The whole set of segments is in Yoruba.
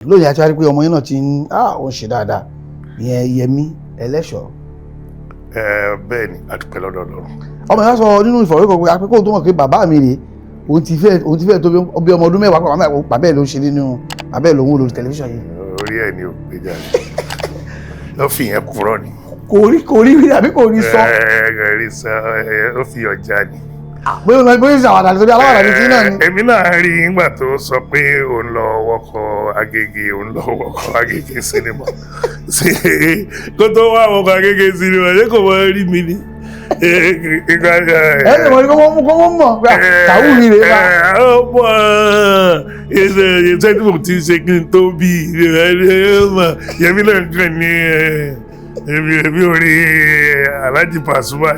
Lónìí àti wá rí pé ọmọ yín náà ti ń ó ń ṣe dáadáa, ìyẹn Yẹmí Ẹlẹ́ṣọ̀ọ́. Ẹ bẹ́ẹ̀ ni, a dúpẹ́ lọ́dọ̀ Ọlọ́run. Ọmọ yẹn sọ nínú ìfọ̀rọ̀wérọ̀ pé akẹ́kọ̀ọ́ tó mọ̀ pé bàbá mi rèé, òun ti fẹ́ tó bí ọmọ ọdún 10, bàbá ẹ̀ ló ń ṣe nínú, bàbá ẹ̀ ló ń wò lórí tẹlifíṣàn yìí. Orí ẹ̀ ni ò gbé jáde, ó fi yẹn kúrò ni. Kò rí rí àbí kò rí sọ? Ẹ ẹ rí sọ, ó fi ọjà ni. Bóyá ó lọ, bóyá ìṣàwàdà nítorí aláwàdà ní tí náà ni. Èmi náà rí i nígbà tó sọ pé òun lọ wọkọ̀ Agége, òun lọ wọkọ̀ Agége sinimá. Ṣé kó tó wá wọkọ̀ Agége sinimá, ṣé kò mọ rí mi ni? Ẹ ẹ wọ́n ní kó wọ́n mọ̀ pé tàwù mi rèé bá. Ọmọ iṣẹ́ tí mo ti ṣe kí n tó bí Yẹmí náà kàn ní èmi ò rí Alhaji Pasuma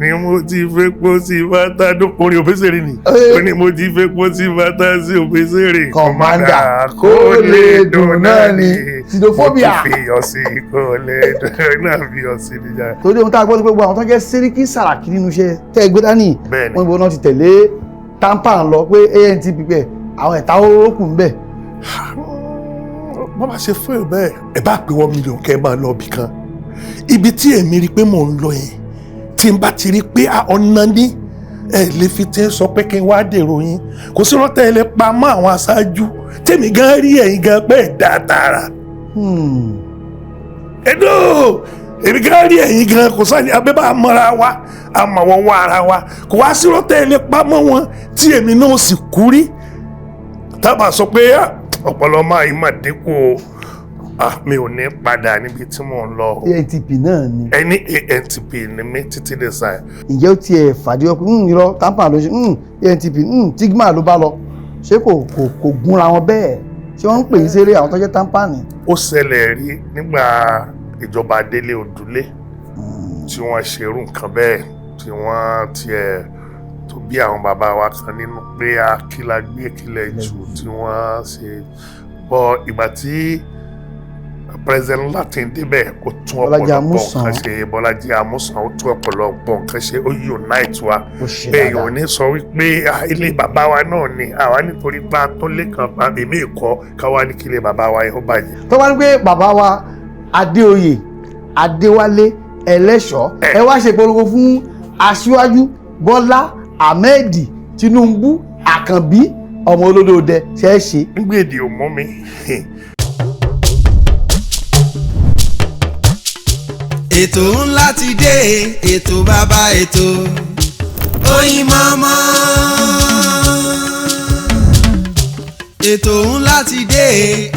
ni mo ti fẹ́ pọ́ sí bàtà orin Òbésèré ni, ó ní mo ti fẹ́ pọ́ sí bàtà sí Òbésèré. Kọ̀mándà kó lè dùn náà ni Sidophobia. Mo ti fi iyọ̀ sí kó lè dùn náà, fi iyọ̀ sí níjà. Torí ohun tá a gbọ́ ni pé gbogbo àwọn tó ń jẹ́ Sẹ́ríkì Sàràkí nínú iṣẹ́ tẹ́ ẹ gbé dání, wọ́n ní náà ti tẹ̀lé TAMPAN lọ pé ANTP pẹ̀ àwọn ẹ̀ta orókù ń bẹ̀. Wọ́n bá ṣe fún ẹ bẹ́ẹ̀, ẹ bá pé 1 million kẹ́ ẹ máa lọ ibì kan, ibi tí èmi rí pé mò ń lọ yẹn, tí n bá ti rí pé ọ̀nà ní ẹ lè fi tí ń sọ pé kí n wá dèrò yín, kò sí rọ́tẹ́ ẹ lè pa mọ́ àwọn aṣáájú tèmi gan rí ẹ̀yin gan pé ẹ̀ dá tààrà. Ẹ̀dọ́ èmi gan rí ẹ̀yin gan kò sáà ní abẹ́ bá mọ́ra wa, àmọ́ wọn wá ara wa, kò wá sí rọ́tẹ́ ẹ lè pa mọ́ wọn tí èmi náà sì kú rí tábà sọ pé ọpọlọ máa yìí mà dínkù o, mi ò ní padà níbi tí mò ń lọ. ANTP náà ni. Ẹni ANTP ni mí títí dé sáà. Ǹjẹ́ ó tiẹ̀ fàdí ọkùnrin irọ́ TAMPAN ló ṣe, ANTP tigma ló bá lọ, ṣé kò gúnra wọn bẹ́ẹ̀? Ṣé wọ́n ń pè é séré àwọn tó jẹ́ TAMPAN ni? Ó ṣẹlẹ̀ rí nígbà ìjọba Délé Òdúlé tí wọ́n ṣe irú nǹkan bẹ́ẹ̀, tí wọ́n tiẹ̀ tó bí àwọn bàbá wa kan nínú pé a kí la gbé kílẹ̀ jù tí wọ́n ṣe bọ́. Ìgbà tí President Latin débẹ̀, ó tún Bọ́lájí ọ̀pọ̀lọpọ̀ Amúsàn. nǹkan ṣe. Bọ́lájí Amúsàn, ó tún ọ̀pọ̀lọpọ̀ nǹkan ṣe, ó unite wa. Ó ṣe Èèyàn ò dáadáa. ní sọ wípé ilé bàbá wa náà ni àwa nítorí pa tó lé kan pa èmi ìkọ́ káwa ní kí ilé bàbá wa yẹn ó bàjẹ́. Tó bá ní pé bàbá wa Adéoyè Adéwálé Ẹlẹ́ṣọ̀ọ́, ẹ wá ṣe ìpolongo fún Aṣíwájú Bọ́lá Ahmed Tinubu, Àkànbí ọmọ olódòdẹ, ṣe é ṣe? Nígbà èdè ò mú mi. Ètò ńlá ti dé, ètò bàbá ètò, Oyinmomo. Ètò ńlá ti dé,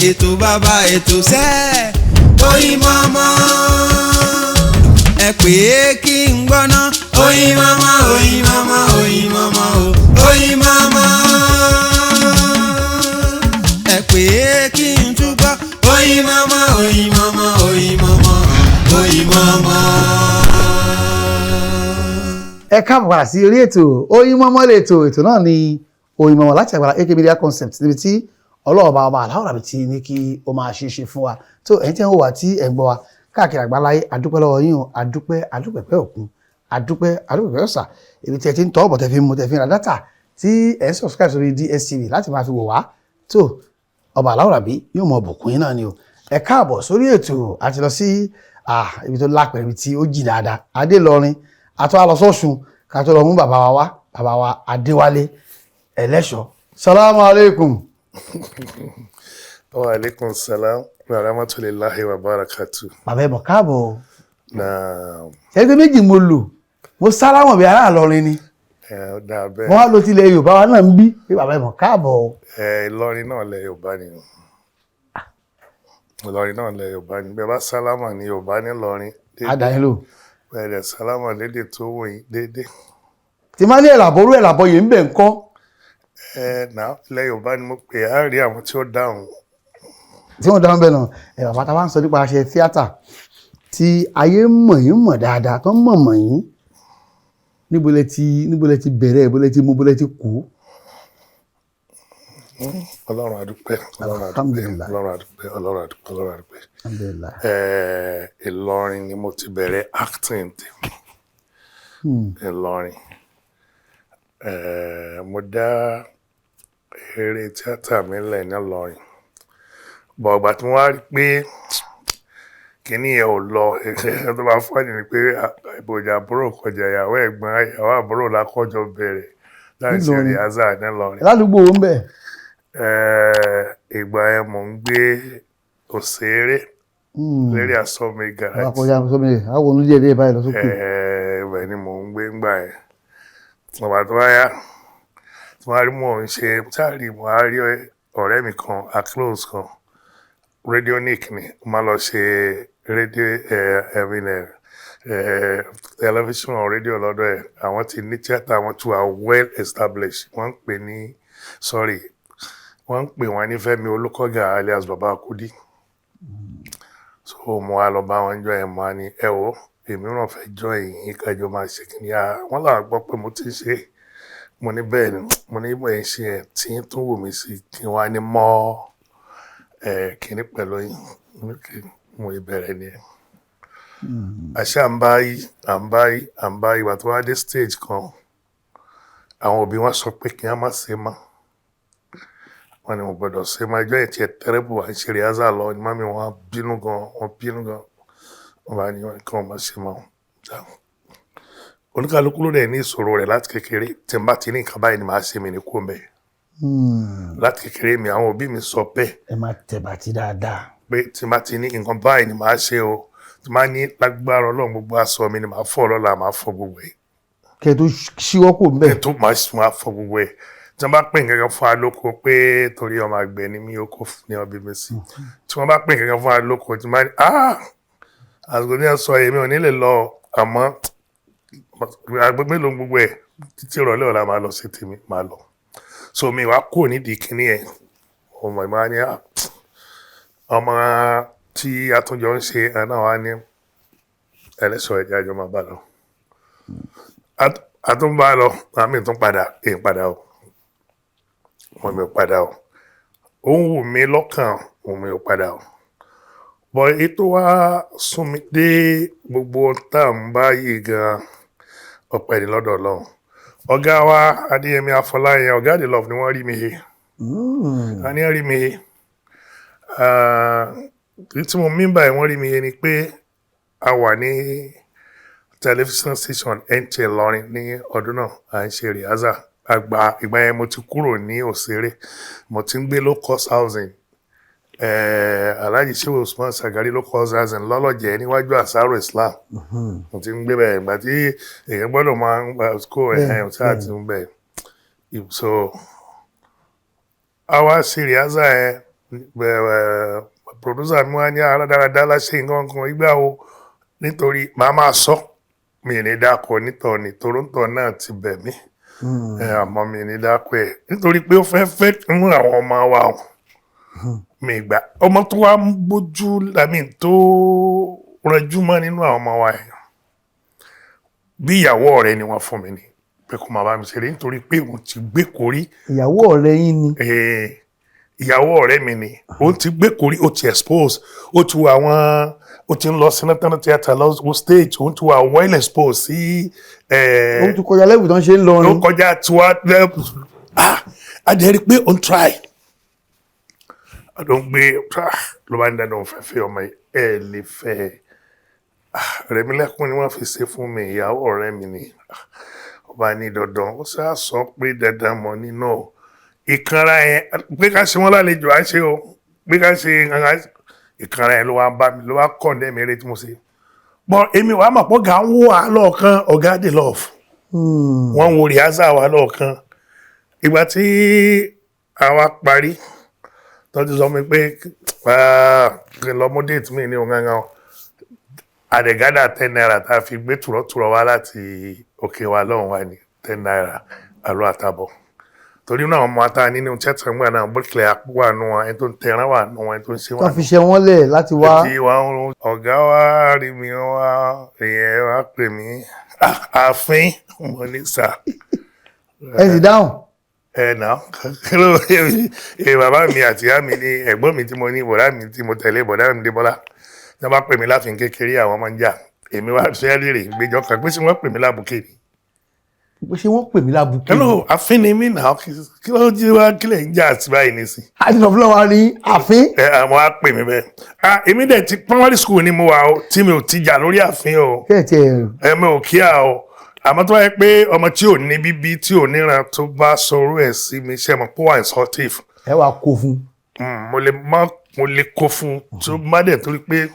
ètò bàbá ètò sẹ́, Oyinmomo. Ẹ pè é kí n gbọ́ná. Oyinmomo, Oyinmomo, Oyinmomo o, Oyinmomo. Ẹ pè é kí n túbọ̀. Oyinmomo, Oyinmomo, Oyinmomo, Oyinmomo. Ẹ káàbọ̀ padà sí orí ètò Oyinmomo lètò. Ètò náà ni Oyinmomo láti àgbàlá AK Media Concept, níbi tí ọlọ́ọ̀bá ọba aláwọ̀ àbí tí ní kí ó máa ṣe é ṣe fún wa. Tó ẹ̀yin tí ẹ̀ ń wò wá, tí ẹ̀ ń gbọ́ wa káàkiri àgbáláyé, àdúpẹ́ lọ́wọ́ yín o. Àdúpẹ́, àdúpẹ́ pẹ́ òkun, àdúpẹ́, àdúpẹ́ pẹ́ ọ̀sà, ibi tí ẹ ti ń tọ́ ọ̀bọ̀, tẹ́ fi ń mu, tẹ́ fi ń ra data, tí ẹ̀ ń subscribe sórí DSTV láti máa fi wò wá. Tó ọba aláwọ̀ àbí yóò mọ bùkún yín náà ni o. Ẹ káàbọ̀ sórí ètò. Àti lọ sí ibi tó lápẹ̀rẹ̀, ibi tí ó jì dáadáa, Adé lọrin, àtọ́ àlọ́ sọ́sùn ká tó lọ mú bàbá wa wá, bàbá wa Adéwálé Ẹlẹ́ṣọ̀. Salamu aleykum. Wa alaikum salam wa rahmatulahi wa barakatu. Bàbá, ẹ bọ̀, káàbọ̀ o. Na. Ṣẹ́gbẹ́ méjì mo lò, mo sálámọ̀ bí ará Ìlọrin ni. Ẹ ó dáa bẹ́ẹ̀. Mo wá lo tilẹ̀ Yorùbá wa náà ń bí pé bàbá, ẹ bọ̀, káàbọ̀ o. Ẹ Ìlọrin náà lẹ Yorùbá ni o. Ìlọrin náà lẹ Yorùbá ni. Bẹ́ẹ̀ bá sálámà ní Yorùbá nílọrin. Àdáyé lò. Bẹ́ẹ̀ dẹ̀ sálámà lédè tó wù yín déédé. Tí má ní ẹ̀làbọ̀rú ẹ̀làbọ̀ yìí ń bẹ̀ ń kọ́? Ẹ nà ilẹ̀ Yorùbá ni mo pè á rí àwọn tí ó dáhùn. Tí wọ́n dáhùn bẹ́ẹ̀ náà. Ẹ bàbá, tá a bá ń sọ nípa aṣẹ tíátà tí ayé mọ̀ yín mọ̀ dáadáa, tó ń mọ̀ mọ̀ yín, níbo lẹ ti bẹ̀rẹ̀, níbo lẹ ti mú, níbo lẹ ti kú? Ọlọ́run àdúpẹ́, Ọlọ́run àdúpẹ́. Alhamdulillah. Ọlọ́run àdúpẹ́, Ọlọ́run àdúpẹ́, Ọlọ́run àdúpẹ́. Alhamdulillah. Ẹ Ìlọrin ni mo ti bẹ̀rẹ̀ acting tèmi. Ìlọrin. Ẹ mo dá eré tíátà mi lẹ̀ ní Ìlọrin. Bọ̀ ọ̀gbà tí wọ́n á rí pé kíní yẹn ò lọ, ẹ̀ tó bá fọ́ọ̀nì ni pé ìbòjà àbúrò kọjá ìyàwó ẹ̀gbọ́n, ìyàwó àbúrò lákọ́jọ bẹ̀rẹ̀ láì ṣe Nílọrin. Rìhásà nílọrin. Ládùúgbò wo ń bẹ̀? Ìgbà yẹn mò ń gbé Òṣèré lérí Asọ́mi garage. Àkọjá sọmi rẹ̀ àwọn olú díẹ̀ díẹ̀ báyìí lọ sókè. Ibẹ̀ ni mò ń gbé ńgbà yẹn. Ọ̀gbà tó wáyá tí wọ́n á rí mò ń ṣe sáàrì, mo á rí ọ̀rẹ́ mi kan, a close kan, radionic ni, mo máa lọ ṣe rédíò, I mean, tẹlifíṣàn, rédíò lọ́dọ̀ ẹ̀. Àwọn ti ní tíátà, àwọn tí wà well established. Wọ́n ń pè ní, sorry, wọ́n ń pè wọ́n ní Fẹ́mi Olúkọ́gà alias Baba Kudi. So mo wá lọ bá wọn jọ ẹ̀, mo wá ní, "Ẹ wo, èmi náà fẹ́ join yín, kájọ máa ṣe kí ni." Wọ́n làwọn gbọ́ pé mo ti ń ṣe. Mo ní bẹ́ẹ̀ ni, mo ní bẹ́ẹ̀ ń ṣe ẹ̀ tí ń tún wù mí sí kí wọ́n á ní mọ́ ẹ̀ kíní pẹ̀lú yín. Mo ní kí mo ìbẹ̀rẹ̀ ni ẹ̀. Àṣé à ń bá yí, à ń bá yí, à ń bá yí, ìgbà tó wá dé stage kan, àwọn òbí wọn sọ pé kí á má ṣe mọ́. Wọ́n ní mo gbọ́dọ̀ ṣe mọ́. Ẹjọ́ yẹn tiẹ̀ terrible, à ń ṣe rehearsal lọ ni mummy wọn bínú gan, wọ́n bínú gan. Wọ́n bá ní kí wọ́n má ṣe mọ́. Oníkálukú ló dẹ̀ ní ìṣòro rẹ̀ láti kékeré. Tí n bá ti ní nǹkan báyìí ni màá ṣe, mí ní kú mbẹ́. Láti kékeré mi, àwọn òbí mi sọ bẹ́ẹ̀. Ẹ máa tẹ̀bàtì dáadáa. Pé tí n bá ti ní nǹkan báyìí ni màá ṣe o. Tí n bá ní lágbára Ọlọ́run, gbogbo aṣọ mi ni màá fọ̀ lọ́la, màá fọ̀ gbogbo ẹ̀. Kẹ́ ẹ tó ṣíwọ́ kò ń bẹ̀. Kí n tó máa fọ̀ gbogbo ẹ̀. Tí wọ́n bá pè nǹkan kan fún wa lóko, pé torí ọmọ àgbẹ̀ ni mí, oko ní ọbí mi sí. Tí wọ́n bá pè nǹkan kan fún wa lóko, tí wọ́n bá ní, "Ah, àsìkò ní ẹ sọ, èmi ò ní lè lọ," àmọ́ àgbẹ̀ mélòó gbogbo ẹ̀, títí ìrọ̀lẹ́ ọ̀la máa lọ sí tèmi, máa lọ. So mi wá kúrò nídìí kíní ẹ̀. Ọmọ ìmọ̀ á ní ọmọ tí atúnjọ ń ṣe ẹ̀ náà wá ní ẹlẹ́sọ̀ ẹ̀jẹ̀, àjọ máa bá lọ. Àtúnbá lọ, àmì tún padà, èyí padà o. Mo mi ò padà o. Ó ń wù mí lọ́kàn, mo mi ò padà o. But èyí tó wá sún mi dé gbogbo tá à ń bá yìí gan, ọpẹ́ ni lọ́dọ̀ Ọlọ́run. Ọ̀gá wa Adéyẹmí Afọláyan, ọ̀gá The Love ni wọ́n rí mi he. A ní rí mi he. Tí mo mí báyìí wọ́n rí mi he ni pé a wà ní television station NTA Ìlọrin ní ọdún náà, à ń ṣe rehearsal. Àgbà ìgbà yẹn mo ti kúrò ní Òṣèré, mo ti ń gbé low cost housing. Alhaji Shehu Usman Shagari low cost housing lọ́lọ́jẹ́ níwájú Àsáró Islam. Mo ti ń gbé bẹ́ẹ̀ ìgbà tí èèyàn gbọ́dọ̀ máa ń gba school ẹ̀ ṣáà ti ń bẹ̀. So àwa ṣe rehearsal yẹn, producer mi wá ní aládàáradá láṣẹ nǹkan kan ìgbà wo, nítorí màá máa sọ, mi ní dákọ nítọ̀ ní toróńtọ̀ náà ti bẹ̀ mí, àmọ́ mi ní dákọ ẹ̀ nítorí pé ó fẹ́ fẹ́ mú àwọn ọmọ wa o. Mi gbà ọmọ tó wá ń bójú lámì tó ranjú mọ́ nínú àwọn ọmọ wa yẹn, bí ìyàwó ọ̀rẹ́ ni wọ́n fún mi ni pé kó máa bá mi ṣeré, nítorí pé òun ti gbé korí. Ìyàwó ọ̀rẹ́ yín ni? Ìyàwó ọ̀rẹ́ mi ni. Òun ti gbé korí, ó ti expose, ó ti wo àwọn, ó ti ń lọ sí national theatre, lọ wo stage, òun ti wà well exposed sí. Òun ti kọjá level tó ń ṣe ń Ó lọrin. Kọjá tiwa. Ah, a dẹ̀ rí i pé òun try, ló ń gbé ló bá ń dáná, òun fẹ́ fẹ́ ọmọ yìí. Ẹ lè fẹ́. Rẹ̀mílẹ́kún ni wọ́n fi ṣe fún mi, ìyàwó ọ̀rẹ́ mi ni. Ọba ní dandan, ó ṣáà sọ pé dandan mọ́ nínú ìkanra yẹn pé ká ṣe wọ́n lálejò, à ń ṣe o, pé ká ṣe ìkanra yẹn ló wá bá mi, ló wá kọ̀ ní ẹ̀mí eré tí mo ṣe bọ́. Èmi wàá mọ̀ pé ọ̀gá ń wò wá lọ́ọ̀kan, ọ̀gá The Love, wọ́n ń wo rehearsal wa lọ́ọ̀kan. Ìgbà tí àwa parí, tó ti sọ mi pé kí n lọ mú date mi ní òǹgangan, àdẹ̀gádà ₦10 tá a fi gbé tùrọ̀tùrọ̀ wá láti òkè wa lọ́hùn wa ní ₦10 àlọ́ àtàbọ̀, torí náà ọmọ ata nínú tíátà ńgbà náà, bíríkìlẹ̀ wà nù wọn, ẹni tó ń tẹran wà nù wọn, ẹni tó ń ṣe wà Tó fi ṣe wọ́n lẹ̀ láti wá. Tí wà ń ọ̀gá wa rí mi wá, ìyẹn wá pè mí, "Ààfin." Mo ní, "Sà." Ẹ sì dáhùn? Ẹ nà kí ló ẹ, bàbá mi àti ìyá mi ní ẹ̀gbọ́n mi tí mo ní, bọ̀dá mi tí mo tẹ̀lé, bọ̀dá mi Débọ́lá, tí wọ́n bá pè mí láàfin kékeré, àwọn máa ń jà. Èmi wá fẹ́ lérè ìgbẹ́jọ́ kan pé sí wọ́n pè mí lábùké ni. Pé ṣé wọ́n pè mí lábùkù? Hello, àfin ni mí náà. Kí ló jí wá? Kí lè ń jà sí báyìí nísìn? Àti lọ́fúnlọ́wà ní àfin. Ẹ àwọn á pè mí bẹ́ẹ̀. Ah, èmi dẹ̀ ti primary school ni mo wà o tí mi ò ti jà lórí àfin o. Kẹ́ẹ̀tì ẹ̀. Ẹ mi ò kíá o, àmọ́ tó bá yẹ pé ọmọ tí ò ní bíbí, tí ò níran, tó bá sọrú ẹ̀ sí mi, ṣe mọ̀ pé wà insultive. Ẹ wàá kó fún. Mo lè má, mo lè kó fún un tó má dẹ̀, torí pé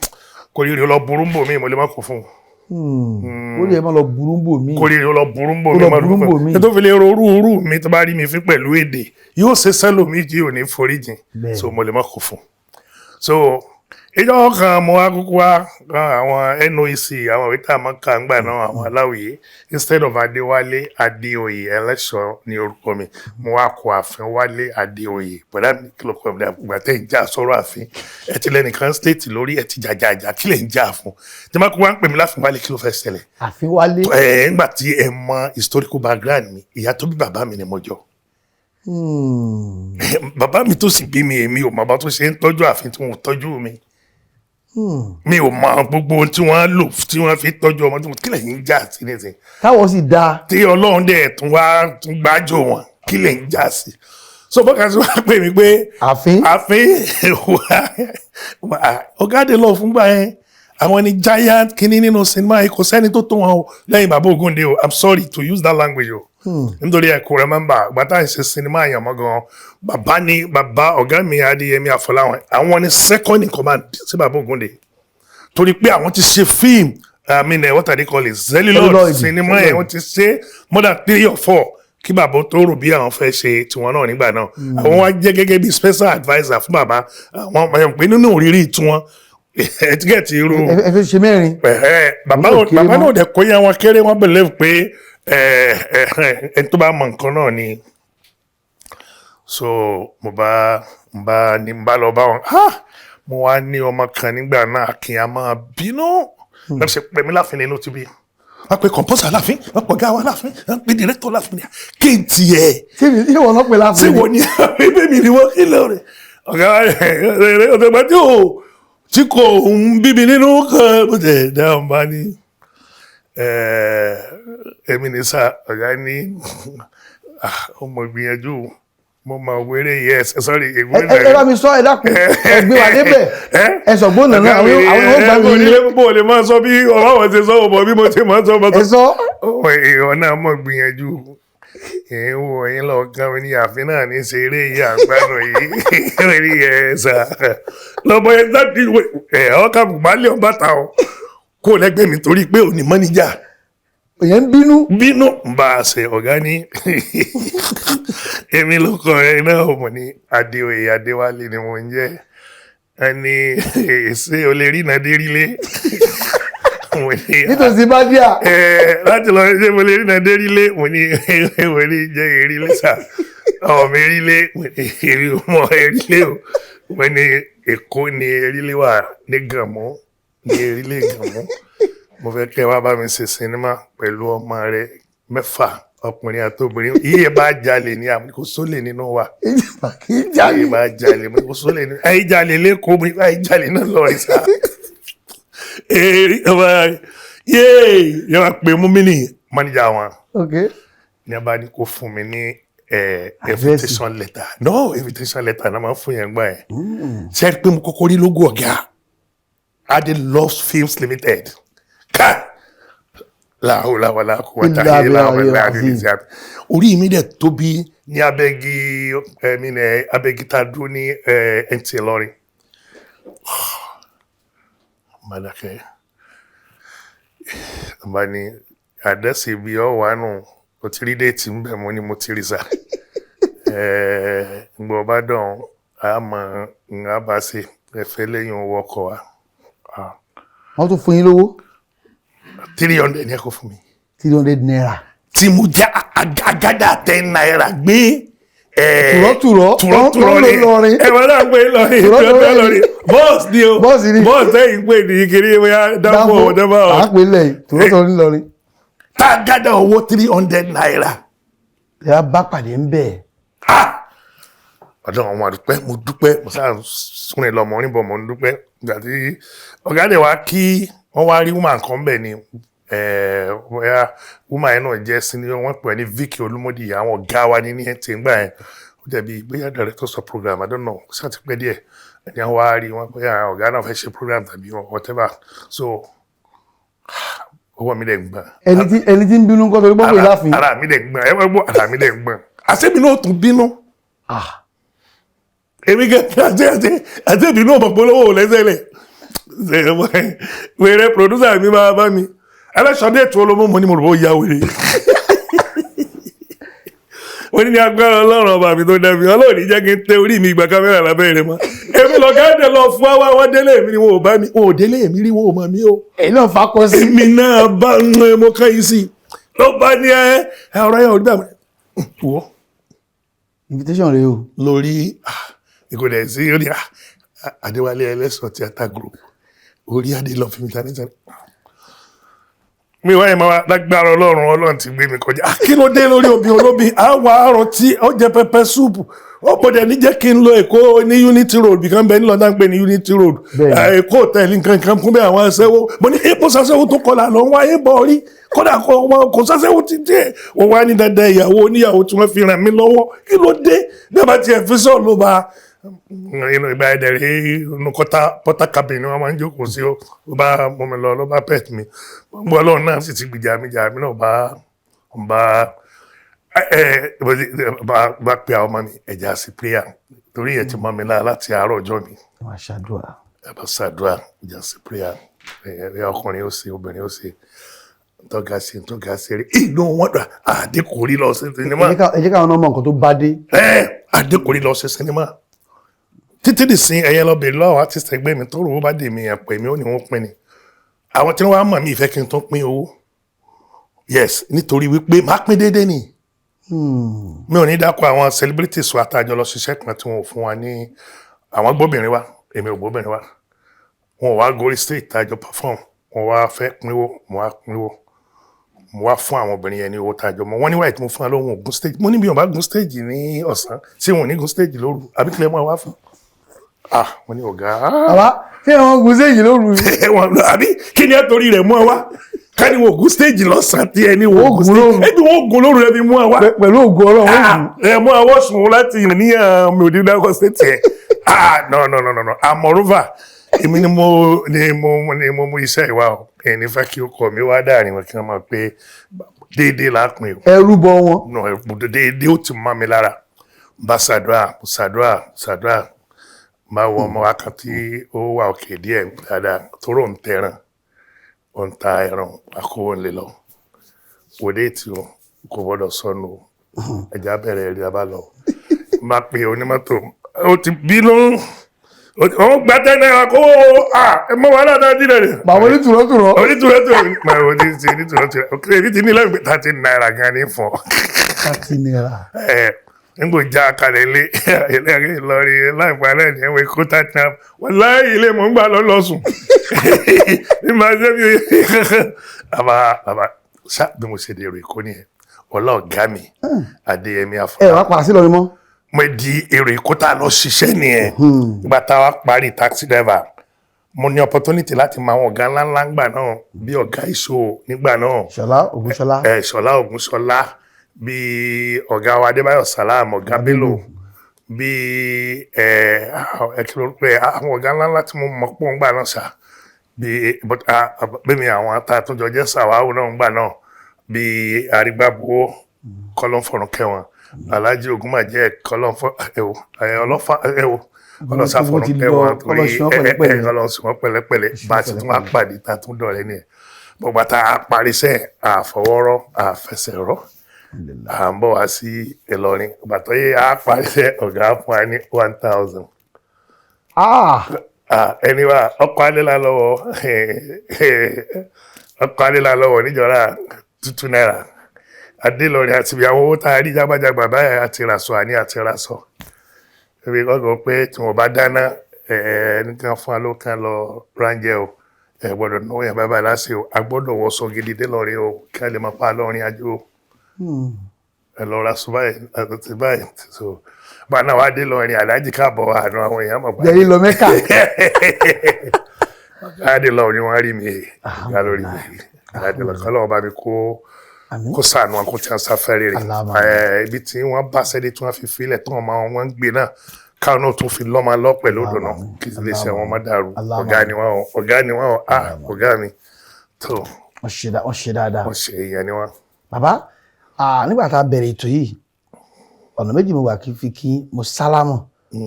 kò rí rí lọ burú ń bò mí, mo lè má kó fún un. Ó lè má lọ burú ń bò mí. Kò rí rí lọ burú ń bò Kó mí. lọ Má burú ń bò mí. Tó fi lè ro orú mi, tó bá rí mi fín pẹ̀lú èdè, yóò ṣe sẹ́lòmíì tí ò ní foríjìn. So mo lè má kó fún un. So ìjọ kan, mo wá kúkú wá kan àwọn NOEC, àwọn ìwé tá a máa ń kà ń gbà náà, àwọn aláwìyé. Instead of Adéwálé Adéoyè Ẹlẹ́ṣọ́ ní orúkọ mi, mo wá kọ Ààfin Wálé Adéoyè. Bọ̀dá mi, kí ló kọ́ mi? Àgbà tẹ́ ń jà sọ̀rọ̀ ààfin, ẹ ti lẹ́nìkan state lórí, ẹ ti jàjàjà, kí lè ń jà fún? Tí má kó wá ń pè mí láàfin Wálé, kí ló fẹ́ ṣẹlẹ̀? Àfin Wálé. Ẹ ńgbà tí ẹ mọ historical background mi, ìyá tó bí bàbá mi ni mo jọ. Bàbá mi tó sì bí mi, èmi ò mọ bá tó ṣe ń tọ́jú ààfin tí wọn ò tọ́jú mi. Mi ò mọ gbogbo ohun tí wọ́n lò tí wọ́n fi tọ́jú ọmọ tí wọ́n. Kí lẹ̀yin ń jà sí nísìnyí? Táwọn sì dáa. Tí Ọlọ́run dẹ̀ tún wá tún gbájò wọn, kí lẹ̀ ń jà sí? So bọ́kà tí wọ́n pè mí pé àfin. Àfin wà ọ̀gá lọ fúngbà yẹn, àwọn ni giant kínní nínú sinimá yìí, kò sẹ́ni tó tó wọn o lẹ́yìn bàbá Ògúndé o. I'm sorry to use that language o, nítorí ẹ kò remember ìgbà tá à ń ṣe sinimá yẹn mọ́ gan. Bàbá ni bàbá ọ̀gá mi Adéyẹmí Àfọláwọn, àwọn ni second in command sí bàbá Ògúndé, torí pé àwọn ti ṣe fíìmù, I mean, what are they call it, celluloid. Celluloid. Sinimá yẹn, wọ́n ti ṣe more than three or four kí bàbá tó rò bí àwọn fẹ́ ṣe tiwọn náà. Nígbà náà, àwọn wá jẹ́ gẹ́gẹ́ bí special adviser fún bàbá. Àwọn ẹ̀ pé nínú òrírí tiwọn, ẹtíkẹ́ẹ̀tì irú Ẹ fi ṣe mẹ́rin. Ẹ̀hẹ́, bàbá Òun ò kéré bàbá mọ́. náà dẹ̀ kó yẹ wọn kéré, wọn believe pé ẹni tó bá mọ nǹkan náà ni. So mo bá mo bá ní mo bá lọ bá wọn. Ah, mo wá ní ọmọ kan nígbà náà kí a máa bínú lọ́ọ́ ṣe pè mí láàfin nínú tibí. Wọ́n pe composer láàfin, wọ́n pe ọ̀gá wa láàfin, wọ́n pe director láàfin, kí n tiẹ̀? Ṣé mi ṣé wọn lọ pè láàfin? Tí wọ́n ní ẹbí mi ni wọ́n kí lọ rẹ̀. Ọ̀gá rẹ̀ ọ̀dọ̀gba tí ò tí kò ń bí mi nínú kan, bó tẹ̀ dáhùn bá ní èmi ní sá. Ọ̀gá ní ọmọ ìgbìyànjú, mo máa wéré, yes, sorry. Ẹ ẹ bá mi sọ, ẹ dákun, ẹ gbé wa débẹ̀, ẹ sọ gbóná náà, àwọn yóò gbà mí nílé. Bó lè máa sọ bí ọ̀rọ̀ àwọn ṣe sọ ọmọ bí mo ṣe máa sọ ọmọ. Ẹ sọ. Ọmọ èèyàn náà mọ̀ gbìyànjú, èyí wò yín lọ gan ní ààfin náà ní ṣeré yìí, àgbàdo yìí rí ẹ sà lọ́mọ ẹ dájú ẹ ọkà balẹ̀ ọba ta ọ kó lẹ́gbẹ̀ẹ́ mi torí pé òní mọ́níjà. Èyàn ń bínú. Bínú ń bá a ṣe. Ọ̀gá ní èmi ló kọ ẹ náà, mo ní Adéoyè Adéwálé ni mo ń jẹ́. Ẹni ṣé o lè rí nàdérílé? Mo ní nítòsí bá díà. Láti lọ ṣe mo lè rí nàdérílé, mo ní jẹ́ erílé sà, ọmọ mi erílé. Mo ní èmi ò mọ erílé o. Mo ní Èkó ni erílé wà, ní Gànmú ní erílé Gànmú. Mo fẹ́ kẹ́ wá bá mi ṣe sinimá pẹ̀lú ọmọ rẹ mẹ́fà, ọkùnrin àti obìnrin. Iye bá jalè ní àmì kò sólè nínú wa. Kì í jalè. Iye bá jalè, mo ní kò sólè nínú ẹ̀yìn jalè lẹ́kọ̀ọ́, mo ní ẹ̀yìn jalè náà lọ rí sá. Yéè yẹ wá pé mú mi ní mọ́níjà wọn ní a bá ní kó fún mi ní invitation letter. No, invitation letter náà máa ń fún yẹn gbà yẹn. Ṣe é pé mo kọ́kọ́ rí logo ọ̀gá, Ade Loves Films Limited, ká láhùláwàlá kò wá Illa tàyè láhùláwàlá billahi. àdìsí. Orí mi dẹ̀ tóbi ní abẹ́gi ẹ̀mí ní abẹ́gi tá a dúró ní NTA Ìlọrin. Madakẹ́ bá ní àdẹ́sì ibi ọ̀ wà nù, o ti rí date ń bẹ̀. Mo ní mo ti rí sá. Ngbọ́ bá dàn á mọ̀ ń á bá ṣe ẹ̀fẹ́ lẹ́yìn owó ọkọ̀ wa. Wọ́n tún fún yín lówó? 300 ní ẹ kó fún mi. ₦300. Tí mo já agada ₦10 gbé. Tùrọ̀tùrọ̀. Tùrọ̀tùrọ̀ ni. Lọrin. Ẹ wọ́n náà pé lọrin. Tùrọ̀tùrọ̀. Tùrọ̀tùrọ̀ lọrin, bọ́ọ̀sì ni o. Bọ́ọ̀sì ni. Bọ́ọ̀sì tẹ́yìn pé ní kiri bóyá dáńfó ọ̀dẹ́bà. À ń pè lẹ́yìn tùrọ̀tùrọ̀ ńlọrin. Tá a gada owó ₦300. Ẹ wá bá pàdé ń bẹ̀. Ọ̀dọ̀ àwọn àdúpẹ́, mo dúpẹ́, mo sáà súnrin lọ, mọ̀ níbọ̀, mo ń dúpẹ́. Ìgbà tí ọ̀gá dẹ̀ wá kí wọ́n wá rí woman kan bẹ̀ ni. Bóyá woman yẹn náà jẹ́ senior, wọ́n pè ní Vicky Olúmọdì, àwọn ọ̀gá wa ní NTA ńgbà yẹn. Ó dẹ̀bi bóyá director of program, I don't know, ó ṣáà ti pẹ́ díẹ̀. Ẹni àwọn wá rí wọn bóyá àwọn ọ̀gá náà fẹ́ ṣe program tàbí whatever. So ọwọ́ mi dẹ̀ ń gbọ̀n. Ẹni tí ń bínú kọ́ torí pọ́pọ́ ìláàfin. Ara mi dẹ̀ ń gbọ̀n, ẹ gbọ́, ara mi dẹ̀ ń gbọ̀n. Àṣẹ́mi náà tún bínú. Ah. Èmi gẹ́gẹ́ àti èmi náà mọ̀ pé olówó ò lẹ́sẹ̀ lẹ̀. Wèrè producer mi máa bá mi. Ẹlẹ́sọ̀dé ètò olómọ, mo ní mo rò ó ya wèrè. Mo ní agbára Ọlọ́run ọba mi tó dá mi, Ọlọ́run ní jẹ́ kí n tẹ orí mi gba kámẹ́rà lábẹ́ rẹ̀ mọ́. Èmi lọ gáàdé lọ fún wa, wọ́n délé mi ni wọn ò bá mi, wọn ò délé mi rí, wọn ò mọ̀ mí o. Èyí náà fakọ sí. Èmi náà bá ń mọ mo kàn yín sí i. Ló bá ní ẹ ọ̀rọ̀ yẹn ò rí bẹ́ẹ̀ wọ́. Invitation rèé o. Lórí ìkọlẹ̀ sí orí Adéwálé Ẹlẹ́sọ̀ Theatre Group, orí Adé lọ fi mi ta níta mi wáyé máa lágbára Ọlọ́run, Ọlọ́run ti gbé mi kọjá. Kí ló dé lórí obì olóbì àwọn àárọ̀ tí ó jẹ pepper soup, ó bọ̀dẹ̀ ní jẹ́ kí n lọ Èkó ní Unity Road bìkan bẹ́ẹ̀ ní London pé ní Unity Road. Èkó hòtẹ́ẹ̀lì nǹkan nǹkan fún bẹ́ẹ̀, àwọn aṣẹ́wó. Mo ní epo sàṣẹ́wó tó kọlà lọ ń wáyé bọ̀ rí, kódà kò sàṣẹ́wó títí ẹ̀ wọ́n wá ní dandan ìyàwó oníyàwó tí wọ́n fi ràn mí lọ́wọ́. Kí ló dé bí wọ́n bá tiẹ̀ fi sọ̀rọ̀ ló bá inú ìgbà ẹ̀dẹ̀ rí inú kọ́tà porta cabin ni wọ́n máa ń jókòó sí. Ó bá mú mi lọ, ló bá pet mi. Gbogbo Ọlọ́run náà sì ti gbìjà mi jà mí náà bá ẹ bá pe àwọn ọmọ mi, ẹ̀já sí prayer, torí ẹ̀ ti mọ́ mi lára láti àárọ̀ ọjọ́ mi. Wọ́n á ṣàdúrà. Ẹ bá ṣàdúrà, ẹ̀já sí prayer, ẹ̀ ọkùnrin ó ṣe, obìnrin ó ṣe, tọ́ga sí tọ́ga sí rí inú wọn dà. Àdékòrí lọ sí sinimá. Ẹ jẹ́ káwọn náà mọ nǹkan tó bá dé. Ẹ àdékòrí lọ sí sinimá títí dì sí ẹyẹ lọ bèèrè lọ́wọ́ artist ẹgbẹ́ mi tó rò ó bá dè mí ẹ̀pẹ̀ mi, ó ní wọ́n pín ni. Àwọn tí wọ́n á mọ̀ mí ìfẹ́ kí n tó pín owó, yes, nítorí wípé máa pín déédéé ni. Mi ò ní dákọ̀ àwọn celebrities wa tá a jọ lọ ṣiṣẹ́ kan tí wọn ò fún wa ní. Àwọn gbóbìnrin wa, èmi ò gbóbìnrin wa, wọn ò wá gorí stage tá a jọ perform, wọn wá fẹ́ pínwó, mo wá pínwó, mo wá fún àwọn obìnrin yẹn ní owó tá a jọ mọ. Wọn ní wáyé tí mo fún wa lóhùn ògùn stage. Mo ní bí wọn bá gun stage ní ọ̀sán, tí wọn ò ní gun stage lóru, àbí kílẹ̀ mọ́ wá fún? Ah, mo ní ọ̀gá. Bàbá, ṣé wọn gun stage lóru? Wọn àbí kí ni ẹ torí rẹ̀ mú ọ wá? Ká ní wọn gun stage lọ́sàn-án tí ẹni wọn gun stage, ẹbí wọn gun lóru rẹ fi mú ọ wá. Pẹ̀lú ògùn Ọlọ́run. Ẹ mú ọwọ́ sùn láti níyàn mi ò ní dákọ̀ stage ẹ̀. Ah, no, no, no, no, no. And moreover, èmi ni mo mú iṣẹ́ ìwà o. Ẹni fẹ́ kí ó kọ mi wá dáàrin wọn kí wọ́n máa pé déédéé lápin o. Ẹrú bọ wọn. No, déédéé, ó ti mọ́ mi lára. Bá ṣàdúrà, ṣàdúrà, ṣàdúrà, máa wọ ọmọ wa kan tí ó wà òkè díẹ̀ dáadáa, tóró ń tẹran, ó ń ta ẹran, akówó ń lè lọ òde tí o kò gbọdọ̀ sọnù o. Ẹja bẹ̀rẹ̀ ẹ̀rí abá lọ máa pe onímọ́tò, ó ti bínú, ó gba 10 naira kó ẹ mọ wàhálà náà dídẹ̀ rẹ̀. Bàbá onítùrọ̀tùrọ̀. Onítùrọ̀tùrọ̀ máa wọ ní ti onítùrọ̀tùrọ̀. Ok, èmi ti ní lẹ́yìn pé 30 naira gan ni fún ọ. 30 naira. Ẹ nígbò já kalẹ̀ ilé ilé Ìlọrin láìpẹ́ alẹ́ ní ẹ̀wọ̀n kó 30 naira wọ́n láyé ilé mò ń gbà lọ lọ́sùn ní máa ṣe bí àbá àbá ṣá. Bí mo ṣe dèrò Èkó nìyẹn, ọlá ọ̀gá mi Adéyẹmí Ẹ Àfọlá. Wá padà sí Ìlọrin mọ́? Mo di èrò Èkó tá a lọ ṣiṣẹ́ nìyẹn. Nígbà tá a wá parí taxi driver, mo ní opportunity láti mọ àwọn ọ̀gá ńláńlá ńgbà náà, bí ọ̀gá ìṣó nígbà náà. Ṣọlá Ògúnṣọlá. Ẹ Ṣọlá Ògúnṣọlá, bí ọ̀gá wa Adébáyọ̀ Salam, ọ̀gá Bello, bí ẹ ẹ kí ló pé àwọn ọ̀gá ńláńlá tí mo mọ̀ pọ̀ ńgbà náà ṣá, bí bẹ́ẹ̀ mi àwọn tá a tún jọ jẹ́ sàwáwò náà ńgbà náà, bí Arígbábuwó, kọ́lọ́fọ̀rún kẹwọn, Alhaji Ogunmajẹ, kọ́lọ́fọ̀ ẹ̀wò ọlọ́fà ẹ̀wò kọ́lọ́sàfọ̀rún kẹwọn, torí ẹ kọ́lọ́sùn pẹ̀lẹ́pẹ̀lẹ́. Bá a ti tún wá pàdé tá a tún dọ̀rẹ́ nìyẹn. Bọ̀gbà tá a parí iṣẹ́, àfọwọ́rọ́ àfẹsẹ̀rọ́, à ń bọ̀ wá sí Ìlọrin. Bàtọ́ yé a parí iṣẹ́, ọ̀gá fún wa ní 1,000. Ẹni wa ọkọ̀ alẹ́la lọ́wọ́, ọkọ̀ alẹ́la lọ́wọ́ níjọra 2 naira adélọrin àti ibi àwọn owó tá a rí jágbájágbá báyìí àti raṣọ àní àti raṣọ ebi kọ́kọ́ pé tí wọ́n bá dáná ẹnìkan fún wa ló kàn lọ ránjẹ o. Ẹ gbọ́dọ̀ náwó yẹn bábà láṣẹ o, a gbọ́dọ̀ wọṣọ gidi dé lọrin o, kí a lè máa pa lọrin ajó o. Ẹ lọ ra sọ báyìí àti báyìí. So bá náà wá dé lọrin, aláàjì káàbọ̀, àná àwọn èèyàn mọ̀. Jẹ́rí lọ Mẹ́kà. Káàdé lọ ni wọ́n rí mi ká lórí mi. Alhaji Ọlọ́run bá mi kó Àmín. kó sànù wọn, kó tí wọn sáfẹ́ rere. Allahumma. Ibi tí wọ́n bá sẹ́dẹ̀ tí wọ́n fi filẹ̀ tí wọ́n máa wọ́n ń gbé náà, káwọn náà tún fi lọ́mọ lọ pẹ̀lú òdùnnà, kí iléeṣẹ́ wọn má dàrú. Allahumma. Ọ̀gá ni wọ́n o, ọ̀gá ni wọ́n o, ah, ọ̀gá mi tó. Wọ́n ṣe dáadáa. Wọ́n ṣe èèyàn ni wọ́n. Bàbá, nígbà tá a bẹ̀rẹ̀ ètò yìí, ọ̀nà méjì mo wà kí fi kí mo sálámọ̀,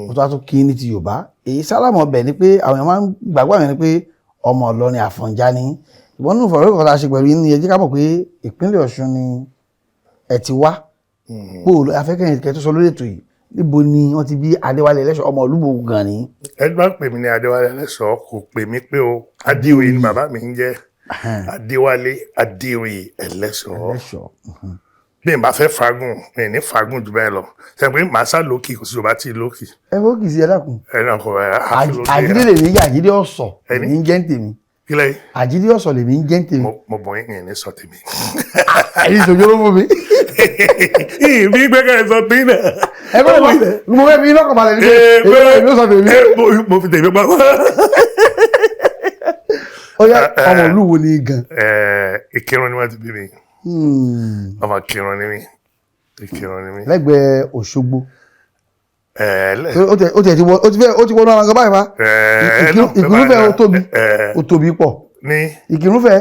mo tún wá tún kí ní ti Yorùbá. Èyí sálámọ̀ bẹ̀ ni pé àwọn èèyàn máa ń gbàgbọ́ àwọn èèyàn ni pé ọmọ Ìlọrin Àfọ̀njá ni. Ìwọ́n nínú ìfọ̀rọ̀ ìkọ̀tà ṣe pẹ̀lú yín ni ẹ jẹ́ ká mọ̀ pé ìpínlẹ̀ Ọ̀ṣun ni ẹ ti wá. Bó o afẹ́kẹ́yìn kẹ́ tó sọ lórí ètò yìí, níbo ni wọ́n ti bí Adéwálé Ẹlẹ́ṣọ̀, ọmọ Olúbo gan ni? Ẹ bá pè mí ní Adéwálé Ẹlẹ́ṣọ̀, kò pè mí pé o Adéoyè ni bàbá mi ń jẹ́, Adéwálé Adéoyè Ẹlẹ́ṣọ̀. Ẹlẹ́ṣọ̀. Bí n bá fẹ́ fagùn, mi ní fagùn jù bẹ́ẹ̀ lọ, ṣe pé màá sá lókì, kò sí Yorùbá tí ì lókì. Ẹ fọ́ kì í sí, ẹ dákun. Ẹ náà kò ẹ á fi lókì. Àjídé lèmi ń jẹ́, Àjídé Ọ̀sọ̀ Ẹni? lèmi ń jẹ́ ń tèmi. Kílẹ̀ yìí. Àjídé Ọ̀sọ̀ lèmi ń jẹ́ ń tèmi. Mo bọ̀ yín ní sọ tèmi. Ẹ̀yin ìṣòjò ló fún mi. Ìbí gbẹ́kẹ̀ sọ tí náà. Ẹ kọ́ ló mo fẹ́ fi lọ́kàn balẹ̀ ní pé èmi ò sọ tèmi. Mo fi tèmi pamọ́. Ó yá, ọmọ ìlú wo ni gan? Ìkírun ni wọ́n ti bí mi. Ọmọ Ìkírun ni mí. Ìkírun ni mí. Lẹ́gbẹ̀ẹ́ Òṣogbo. Lẹ́ Ó tẹ̀ ti wọ, ó ti fẹ́, ó ti wọnú ara gan báyìí fa. Ìkírunfẹ́ ó tóbi, ó tóbi pọ̀. Ní Ìkírunfẹ́.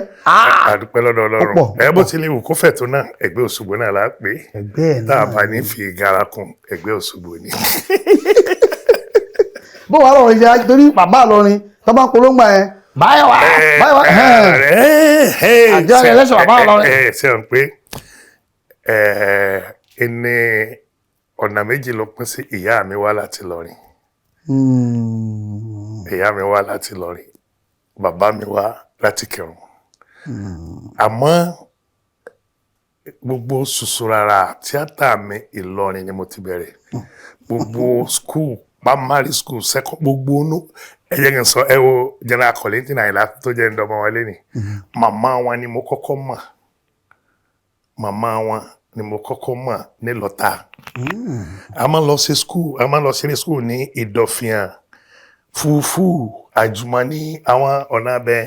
Àdúpẹ́ lọ́dọ̀ Ó Ọlọ́run. pọ̀, Ẹ bó ti lè wù kó fẹ̀ tó náà, ẹgbẹ́ Òṣogbo náà la pè é. Ẹgbẹ́ ẹ̀ Tá a náà. bá ní fi gara kún, ẹgbẹ́ Òṣogbo ni. Bó wàá lọ́rọ̀ ìṣe torí bàbá Ìlọrin tó bá ń polóngbà yẹn báyọ̀ wá báyọ̀ wá. Àjọ Ẹlẹ́ṣọ̀ bàbá Ìlọrin. Ẹ ṣe hàn pé ẹni ọ̀nà méjì ló pín sí. Ìyá mi wá láti Ìlọrin. Ìyá mi wá láti Ìlọrin, bàbá mi wá láti Kírun. Àmọ́ gbogbo ṣùṣùràrà tíátà mi, Ìlọrin ni mo ti bẹ̀rẹ̀. Gbogbo school, primary school, second, gbogbo inú ẹ jẹ́ kí n sọ, ẹ wo General Kollington Àyìnlá tó jẹ́ ndọ́mọ wọn lé ní, màmá wọn ni mo kọ́kọ́ mọ̀, màmá wọn ni mo kọ́kọ́ mọ̀ ní Lọ́tà. A máa ń lọ sí school, a máa ń lọ sí school ní Ìdọ̀fìàn, Fùfú, Àjùmọ̀ní, àwọn ọ̀nà abẹ.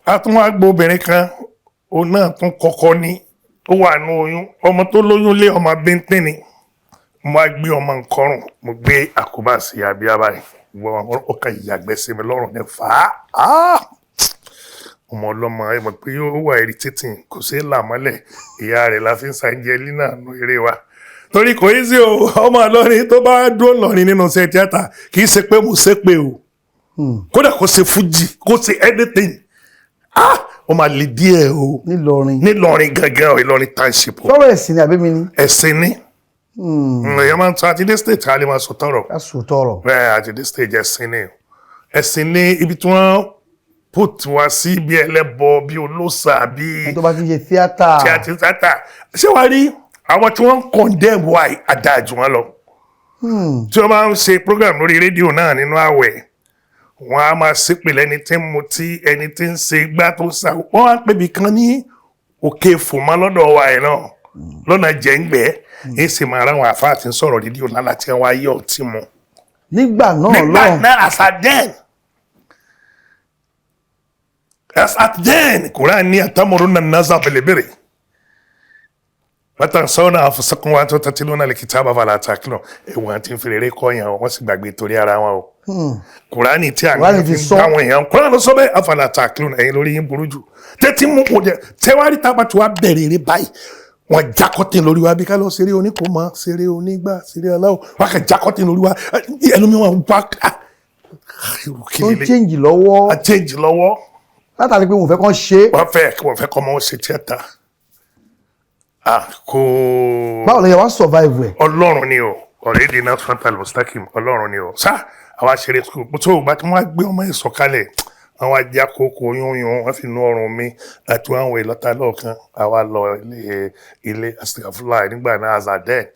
A tún wá gbọ́ obìnrin kan, òun náà tún kọ́kọ́ ní ó wà ní oyún, ọmọ tó lóyún lé, ọmọ bíntín ni. Mo wá gbé ọmọ nkọrùn, mo gbé àkóbá sí abíyá báyìí, wọ́n ó kàn yàgbẹ́ sí mi lọ́rùn ní fà á. Ọmọ ọlọ́mọ, ẹ mọ̀ pé ó wà irritating, kò sí là mọ́lẹ̀. Ìyá rẹ̀ la fi ń Angelina nù eré wa, torí kò í sí o. Ọmọ Ìlọrin tó bá dúró lọ́rin nínú iṣẹ́ tíátà, kì í ṣe pé mo ṣe pé o, kódà kó ṣe fújì, kó ṣe anything, ah, ó máa le díẹ̀ o. Nílọrin. Nílọrin gangan o, Ìlọrin township o. Sọ̀rọ̀ ẹ̀sìn ni àbí mi ni? Ẹ̀sìn ni. Èèyàn máa ń tọ́ àti dé state, a lè máa sọ tọrọ. Ká sùn tọrọ. Bẹ́ẹ̀, àti dé stage, ẹ̀sìn ni, ẹ̀sìn ni. Ibi tí wọ́n put wá sí bí ẹlẹ́bọ, bí olóòṣà, bí Ẹni tó bá ti ń ṣe tíátà. Tíátà, ṣé wàá rí àwọn tí wọ́n ń condemn wa àdájú wọn lọ, tí wọ́n máa ń ṣe program lórí rédíò náà nínú àwẹ̀, wọ́n á máa ṣépè lẹ́ni tí ń mutí, ẹni tí ń ṣe igbá tó ń sa. Wọ́n á pèbí kan ní òkè fòmọ́ lọ́dọ̀ wa ẹ̀ náà lọ́nà jẹ́ngbẹ́, èyí sì máa ráwọn àfáà tí ń sọ̀rọ̀ rédíò lálá tí wọ́n á yọ̀ ọtí mu. Nígbà náà Nígbà lọ́hùn. náà, as at then, as at then, Quran ní atamuruna nasa bilbirri watansawna anfusakum wa antum tatluna alkitaba fala taqilun. Ẹ̀wọ̀n àti nfèrèrè kọ́ yẹn, wọ́n sì gbàgbé torí ara wọn o. Kùránì tí a Kùránì ní ti fi sọ. báwọn èèyàn, Kùránì ló sọ bẹ́ẹ̀, afala taqilun. Ẹ̀yin lórí yín burú jù tẹ́tí mú kò jẹ tẹ́wárí tábà tí wàá bẹ̀rẹ̀ eré báyìí, wọ́n jákọ́tìn lórí wa bí ká lọ ṣeré oníkòmọ́, ṣeré onígbà, ṣeré aláwọ̀, wọ́n kà jákọ́tìn lórí wa, ẹnu mi wọn wá irú kí Tó ń lélẹ̀. change lọ́wọ́. A change lọ́wọ́. Látàrí pé wọn ò fẹ́ kán ṣe é. Wọ́n fẹ́ kọ́ ọmọ wọn ṣe tíátà. Ah, kò. Báwo lè yẹ wá survive ẹ̀? Ọlọ́run ni o, already náà frontal mustakim, Ọlọ́run ni o. Sá àwa ṣeré school tó o bá tí wọ́n á gbé ọmọ yẹn sọ̀kalẹ̀, àwọn ajá kókó yún yún, wọ́n fi nu ọrùn mi àti àwọn ìlọ́ta lọ́ọ̀kan. Àwa lọ ilé ilé astagfirullah nígbà náà, as at then,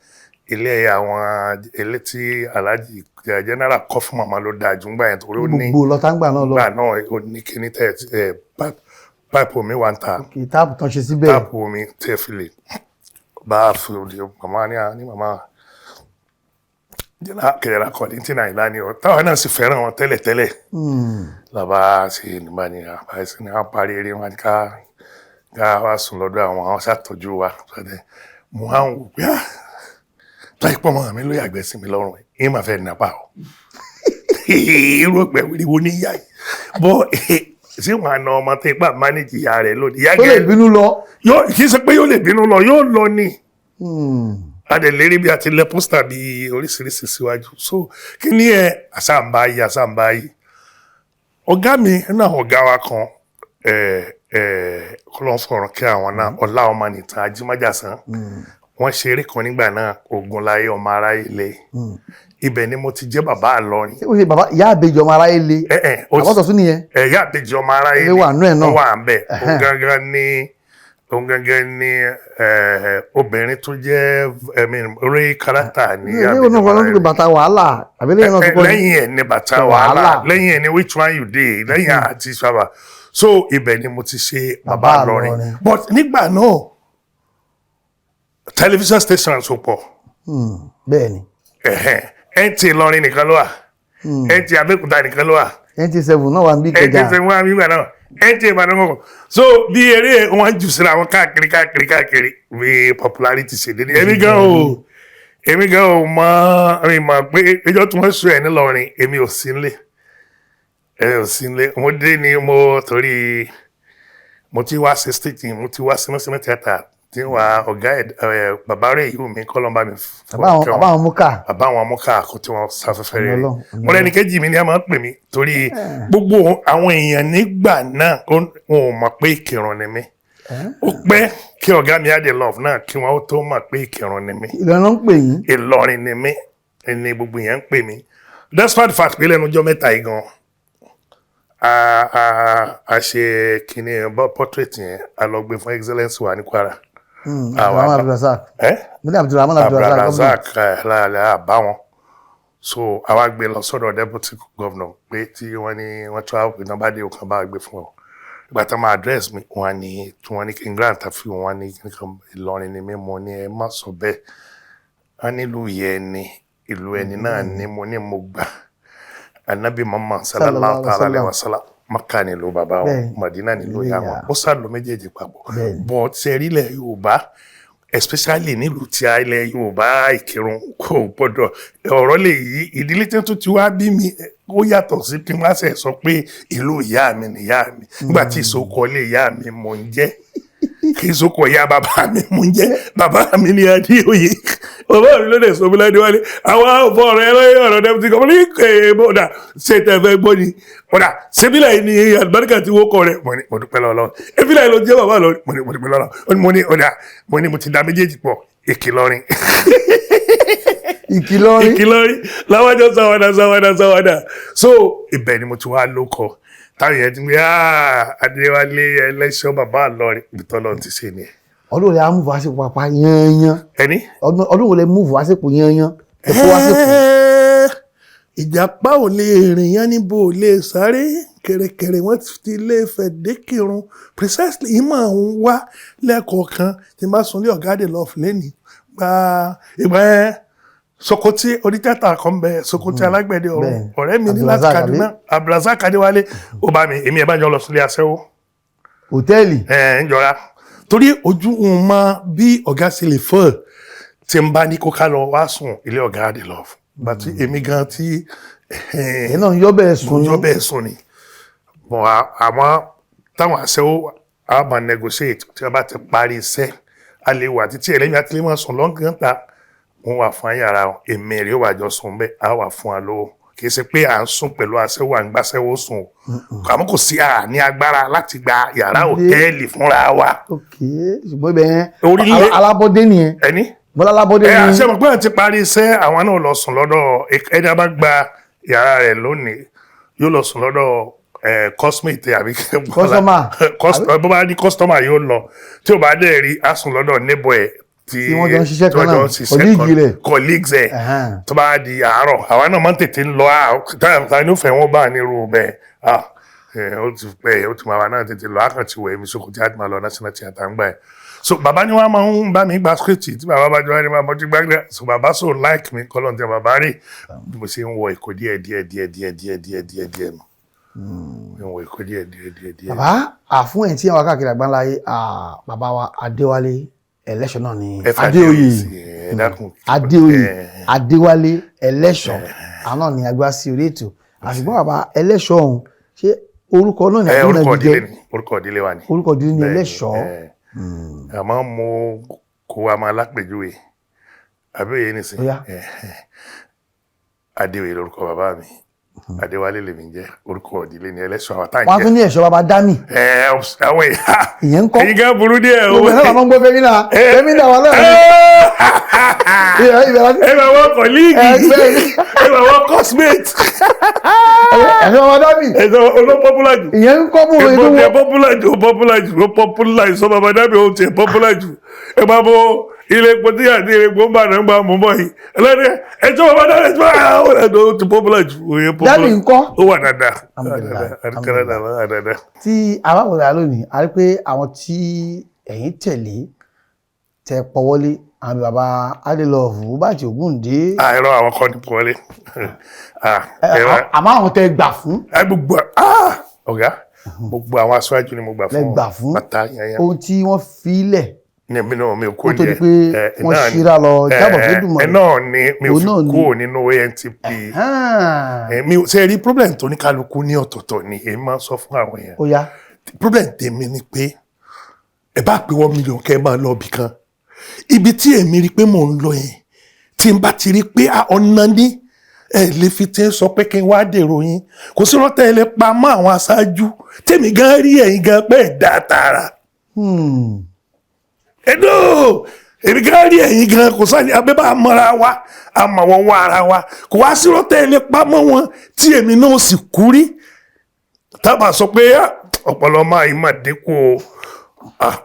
ilé àwọn ilé tí Alhaji General kọ́ fún màmá ló dáa jù ńgbà yẹn, torí ó ní Gbogbo lọ́tà ń gbà náà lọ. Gbà náà, ó ní kíní tẹ ẹ pipe omi wà ń ta. Kì í tap tán ṣe síbẹ̀. Tap omi tẹ fi lè bá a fi òde màmá ní à ní màmá. Kẹ̀yẹ̀rà Kollington Àyìnlá ni ọ, táwọn náà sì fẹ́ràn wọn tẹ́lẹ̀tẹ́lẹ̀. Làbá ṣe nígbà ní àbá ṣe ní wọ́n parí eré wọn, ká wá sùn lọ́dọ̀ àwọn ṣàtọ́jú wa. Mo á ń wò pé ah, táyì pọ̀ mọ́ mi ló yàgbẹ́ sí mi lọ́rùn ẹ̀, máa fẹ́ nàpa o, irú ọgbẹ́ wíri wo ní ìyá yìí bọ́ ṣé wọn àna ọmọ tó ipá mánéjì ìyá rẹ̀ lónìí. Ìyá Tó lè gẹ̀ bínú lọ. Yóò kì í ṣe pé yóò lè bínú lọ, yóò lọ ni. A dẹ̀ lérí bí a ti lẹ poster bí oríṣiríṣi síwájú, so kí ni ẹ àṣàǹbáyé àṣàǹbáyé. Ọ̀gá mi nínú àwọn ọ̀gá wa kan, ẹ ẹ kọlọ́n fọ̀rọ̀ kí àwọn náà, ọ̀la ọmọ nìtàn ajímájàsán, wọ́n ṣe eré kan nígbà náà, Ogunláyé ọmọ aráyé lé. Ibẹ̀ ni mo ti jẹ́ bàbá àlọ́rin. Ṣé o ṣe bàbá ìyá àbèjì ọmọ aráyé le? Ẹ ẹ ó ti Àbọ̀tọ̀ tún nìyẹn. Ẹ ìyá àbèjì ọmọ aráyé. Ilé wà nú ẹ̀ náà. Ó wà ń bẹ̀. Òun gangan ni obìnrin tó jẹ́, I mean, orí character ní Ilé ìwé náà wọn ló ń pè bàtà wàhálà àbí lẹ́yìn náà tó kọ́ ni? Lẹ́yìn ẹ̀ ní bàtà Wàhálà. wàhálà, lẹ́yìn ẹ̀ ní which one you dey, lẹ́yìn àti sábà. So ibẹ̀ ni mo ti ṣe bàbá Bàbá Ìlọrin. Ìlọrin. But nígbà náà, television stations ò pọ̀. Bẹ́ẹ̀ ni. Ẹ̀hẹ́n. NTA Ìlọrin nìkan ló wà, NTA Abẹ́òkúta nìkan ló wà. NT7 náà wà ń bí NTA Ìkẹjà. Seven wà nígbà náà, NTA Ìbàdàn kọ̀ọ̀kan. So bí eré wọn jù síra wọn káàkiri káàkiri káàkiri, bí popularity ṣe dé ní. Èmi gan ò mọ, èmi mọ̀ pé ẹjọ́ tí wọ́n sọ ẹ̀ nílọrin, èmi ò sí nílé, èmi ò sí nílé. Mo dé ni mo torí mo ti wá ṣe stage, mo ti wá sinmi theatre tí wà ọ̀gá ẹ̀ bàbá rẹ̀ yìí mi kọ́ ló ń bá mi Bàbá àwọn bàbá àwọn múkà. Bàbá àwọn amúkà kò tí wọ́n sáfẹ́fẹ́ rere. Ọlọ́run, Mo lẹ́ni kejì mi ni a máa ń pè mí torí gbogbo àwọn èèyàn nígbà náà wọn ò mọ̀ pé Ìkìrun ni mí. Ó pẹ́ kí ọ̀gá mi Adé Love náà kí wọ́n tó mọ̀ pé Ìkìrun ni mí. Ìlọrin ló ń pè yín. Ìlọrin ni mí ni gbogbo yẹn ń pè mí, despite the fact pé lẹ́nu ọjọ́ mẹ́ta yìí gan, a ṣe kinní portrait yẹn, a lọ gbé fún excellence wa ní Kwara. Abdulrahman Abdulrasaq. Ẹ́ Mo ní Abdulrahman Abdulrasaq. Abdulrasaq láàlẹ́ àbá wọn. So àwa gbé lọ sọ́dọ̀ deputy governor pé tí wọ́n ní wọ́n travel pé náà bá dé òkan bá gbé fún ọ. Ìgbà tí wọ́n máa address mi, wọ́n ní tí wọ́n ní kí n grant àfi wọ́n ní kí n Ìlọrin ni mí. Mo ní ẹ má sọ bẹ́ẹ̀, wọ́n nílùú yẹn ni ìlú ẹni náà ni. Mo ní mo gbà, Anabi Muhammad sallallahu ta'ala alayhi wa sallam, Maka nílùú bàbá wọn, Madina nílùú ìyá wọn. Ó sàlọ méjèèjì papọ̀. But ṣe rí ilẹ̀ Yorùbá, especially nílùú tí a ilẹ̀ Yorùbá Ìkìrun, kò gbọ́dọ̀ ọ̀rọ̀ lè yí ìdílé tí wọ́n ti wá bí mi, ó yàtọ̀ sí kí wọ́n ṣe sọ pé ìlú ìyá mi nìyá mi. Nígbà tí ìsokọ̀ ilé ìyá mi mò ń jẹ́, kí ìsokọ̀ ìyá bàbá mi mò ń jẹ́. Bàbá mi ní Adéoyè, bàbá mi ló dé sọ mi ládéwálé. Àwọn ọ̀fọ̀ ọ̀rọ̀ ẹ lọ́yẹ̀ ọ̀rọ̀ deputy governor ní bọ́dà ṣe tẹ̀ fẹ́ gbọ́ ni bọ́dà ṣebílẹ̀ yìí ni àlùbáríkà ti wókọ̀ rẹ̀. Mo ní mo dúpẹ́ lọ́wọ́ lọ́wọ́ ebílẹ̀ yìí ló jẹ́ bàbá lọ. Mo ní mo dúpẹ́ lọ́wọ́. Mo ní ọ̀dà, mo ní mo ti da méjèèjì pọ̀, Ìkìlọrin. Ìkìlọrin. Ìkìlọrin láwájọ sáwádà sáwádà sáwádà. So ibẹ̀ ni mo ti wá lóko táwọn yẹn ti ń gbé, "Ah, Adéwálé ẹlẹ́ṣọ́ bàbá àlọ́rin." Ibi tọ́lọ́ ti ṣe nìyẹn. Ọdún wo lẹ á move wá sípò pàpà yányán? Ẹni. Ọdún wo lẹ move wá sípò yányán, ẹ kó wá sípò? Ìjàpá ò lè rìn yán níbo ò lè sáré kẹ̀rẹ̀kẹ̀rẹ̀, wọ́n ti lè fẹ̀ dékìrun. Precisely, ìmọ̀ àwọn wá lẹ́ẹ̀kọ̀ọ̀kan tí n bá sunlé ọ̀gá Adé Love lẹ́ni gba ìgbà yẹn, Sokoti onítìátà kan bẹ, Sokoti alágbẹ̀dẹ ọ̀run. Ọ̀rẹ́ mi ní láti Abdulrasaq, Kaduna, Abdulrasaq Adéwálé, ó bá mi, èmi ẹ̀ bá jọ lọ sílé aṣẹ́wó. Hòtẹ́ẹ̀lì. Ẹ̀ ń jọra torí ojú ń mọ bí ọ̀gá ṣe lè fọ́ tí n bá ní kó ká lọ wá sùn ilé ọ̀gá Adé Love gbàtí èmi gan tí Ẹ̀ náà ń yọ́ bẹ́ẹ̀ sùn mo yọ bẹ́ẹ̀ sùn ni. Bọ̀ àmọ́ táwọn aṣẹ́wó a máa negotiate, tí wọ́n bá ti parí iṣẹ́, a lè wà títí ẹlẹ́yìn àti lè máa sùn lọ́ngàn ta, wọ́n wà fún yàrá èmi rè ó wà jọ sùn bẹ́ẹ̀, a wà fún wa lówó. Kì í ṣe pé à ń sùn pẹ̀lú aṣẹ́wó, à ń gbàṣẹ́wó sùn o, àmọ́ kò sí à ní agbára láti gba yàrá hòtẹ́ẹ̀lì fúnra wa. Ok, ṣùgbọ́n ibẹ̀ yẹn alábọ́dé nìyẹn. Ẹni Bọ́lá alábọ́dé ẹ ni. àṣẹ mọ̀ pé àti parí iṣẹ́, àwọn náà lọ sùn lọ́dọ̀ ẹni a bá gba yàrá rẹ̀ lónìí, yóò lọ sùn lọ́dọ̀ cosmate àbí Customer. Bó bá ní customer yóò lọ, tí ò bá dẹ̀ rí, á sùn lọ́dọ̀ neighbor ẹ̀ tí Tí wọ́n jọ ń ṣiṣẹ́ tí wọ́n kan jọ ń náà, ṣiṣẹ́ colleague kan, rẹ̀. Colleagues ẹ̀. Tó bá di àárọ̀, àwa náà máa ń tètè ń lọ, táyà ní ó fẹ́ wọ́n bá ní irú bẹ́ẹ̀, ó ti pẹ́, ó ti máa wà náà tètè lọ, àkàntì wẹ̀ èmi sókò tí a ti máa lọ National Theatre ń gbà ẹ̀. So bàbá ni wọ́n máa ń bá mi gba script tí bàbá bá jọ wá ní máa bọ́jú gbàgbé. So bàbá so like mi kọ́lọ́n tí bàbá rí bí mo ṣe ń wọ Èkó díẹ̀ díẹ̀ díẹ̀ díẹ̀ díẹ̀ díẹ̀ díẹ̀ díẹ̀ nù. Mo ń wọ Èkó díẹ̀ díẹ̀ díẹ̀ díẹ̀. Bàbá àfún ẹ̀ tí àwọn káàkiri àgbáńlá yìí, bàbá wa Adéwálé Ẹlẹ́ṣọ̀ náà ni. Ẹ fà Adéoyè. sí, ẹ dákun. Adéoyè Ẹ. Adéwálé Ẹlẹ́ṣọ̀, àwọn náà ni agbá sí orí ètò. Àṣùgbọ́n bàbá Ẹlẹ́ṣọ̀ ọ̀hún, ṣé orúkọ náà ni Ẹ àbí orúkọ ìnagijẹ? ìdílé ni, orúkọ ìdílé wa ni. Orúkọ ìdílé ni Bẹ́ẹ̀ni, Ẹlẹ́ṣọ̀. ẹ. Àmọ́ mo kó wa máa lápèjúwe àbí òye nìsín. Ó yá. Adéoyè lórúkọ bàbá mi, Adéwálé lèmi ń jẹ́, orúkọ ìdílé ni Ẹlẹ́ṣọ̀ àwọn táà ń Wọ́n á jẹ́. tún ní ẹ̀ṣọ́ bàbá Dámì. Ẹ àwọn èèyàn Ìyẹn ń kọ́? Èyí gan burú díẹ̀ o. Gbogbo ẹ̀ náà làwọn ń gbọ́ Fẹ́mínà Fẹ́mínà wà náà ibẹ̀ láti Ẹ bá wọn colleague, Ẹ, bẹ́ẹ̀ ni. ẹ bá wọn coursemate. Ẹ̀ṣọ́ bàbá Dámì. Ẹ sọ olóò popular jù. Ìyẹn ń kọ́ bó Ẹ inú tiẹ̀ wọn. Popular jù, ó popular jù, ó popular. Ìsọ bàbá dábì, ó tiẹ̀ popular jù. Ẹ máa bọ ilé epo tí àti ilé epo ń bà náà ń gbà mọ́ bọ́ yìí ẹlẹ́ni ẹjọ́ bàbá dábì, ẹjọ́ àwọn ẹ̀dọ́, ó ti popular jù, òye popular. Dámì ń kọ́? Ó wà dáadáa. Alhamdulillah, Alhamdulillah, dáadáa. Tí a bá wọlé lónìí, a rí pé àwọn tí ẹ̀yin tẹ̀lé tẹ pọ̀wọ́lé, àwọn bàbá Adélọ́ọ̀fù Bàtì Ògúndé. Àìrọ àwọn kan ní pọ̀wọ́lé. Ẹ̀rọ Àmọ́ àwọn tẹ gbà fún. Ẹ gbogbo ọ̀gá, gbogbo àwọn aṣáájú ni mo gbà Lẹ fún. Gbà fún. Bàtà yẹn Ohun tí wọ́n fi lẹ̀ ní èmi náà mi ò kó kó tó di ní pé wọ́n ṣíra lọ jábọ̀ f'Édùmàrè. Ẹ náà ni mi ò Òun fi náà ni. kúrò nínú ANTP. Mi ò ṣe rí problem tó ní kálukú ní ọ̀tọ̀ọ̀tọ̀ ni èmi máa ń sọ fún àwọn èèyàn. Ó yá. Problem tèmi ni pé ẹ bá pé 1 million kẹ́ ẹ máa lọ ibì kan, ibi tí èmi rí pé mò ń lọ yẹn, tí n bá ti rí pé ọ̀nà ní ẹ lè fi tí ń sọ pé kí n wá dèrò yín, kò sí rọ́tẹ́ ẹ lè pa mọ́ àwọn aṣáájú tèmi gan rí ẹ̀yin gan pé ẹ̀ dá tààrà. Ẹ̀dọ́ èmi gan rí ẹ̀yin gan, kò sáà ní abẹ́ bá mọ́ra wa, àmọ́ wọn wá ara wa, kò wá sí rọ́tẹ́ ẹ lè pa mọ́ wọn tí èmi náà sì kú rí tábà sọ pé ọpọlọ máa yìí mà dínkù o.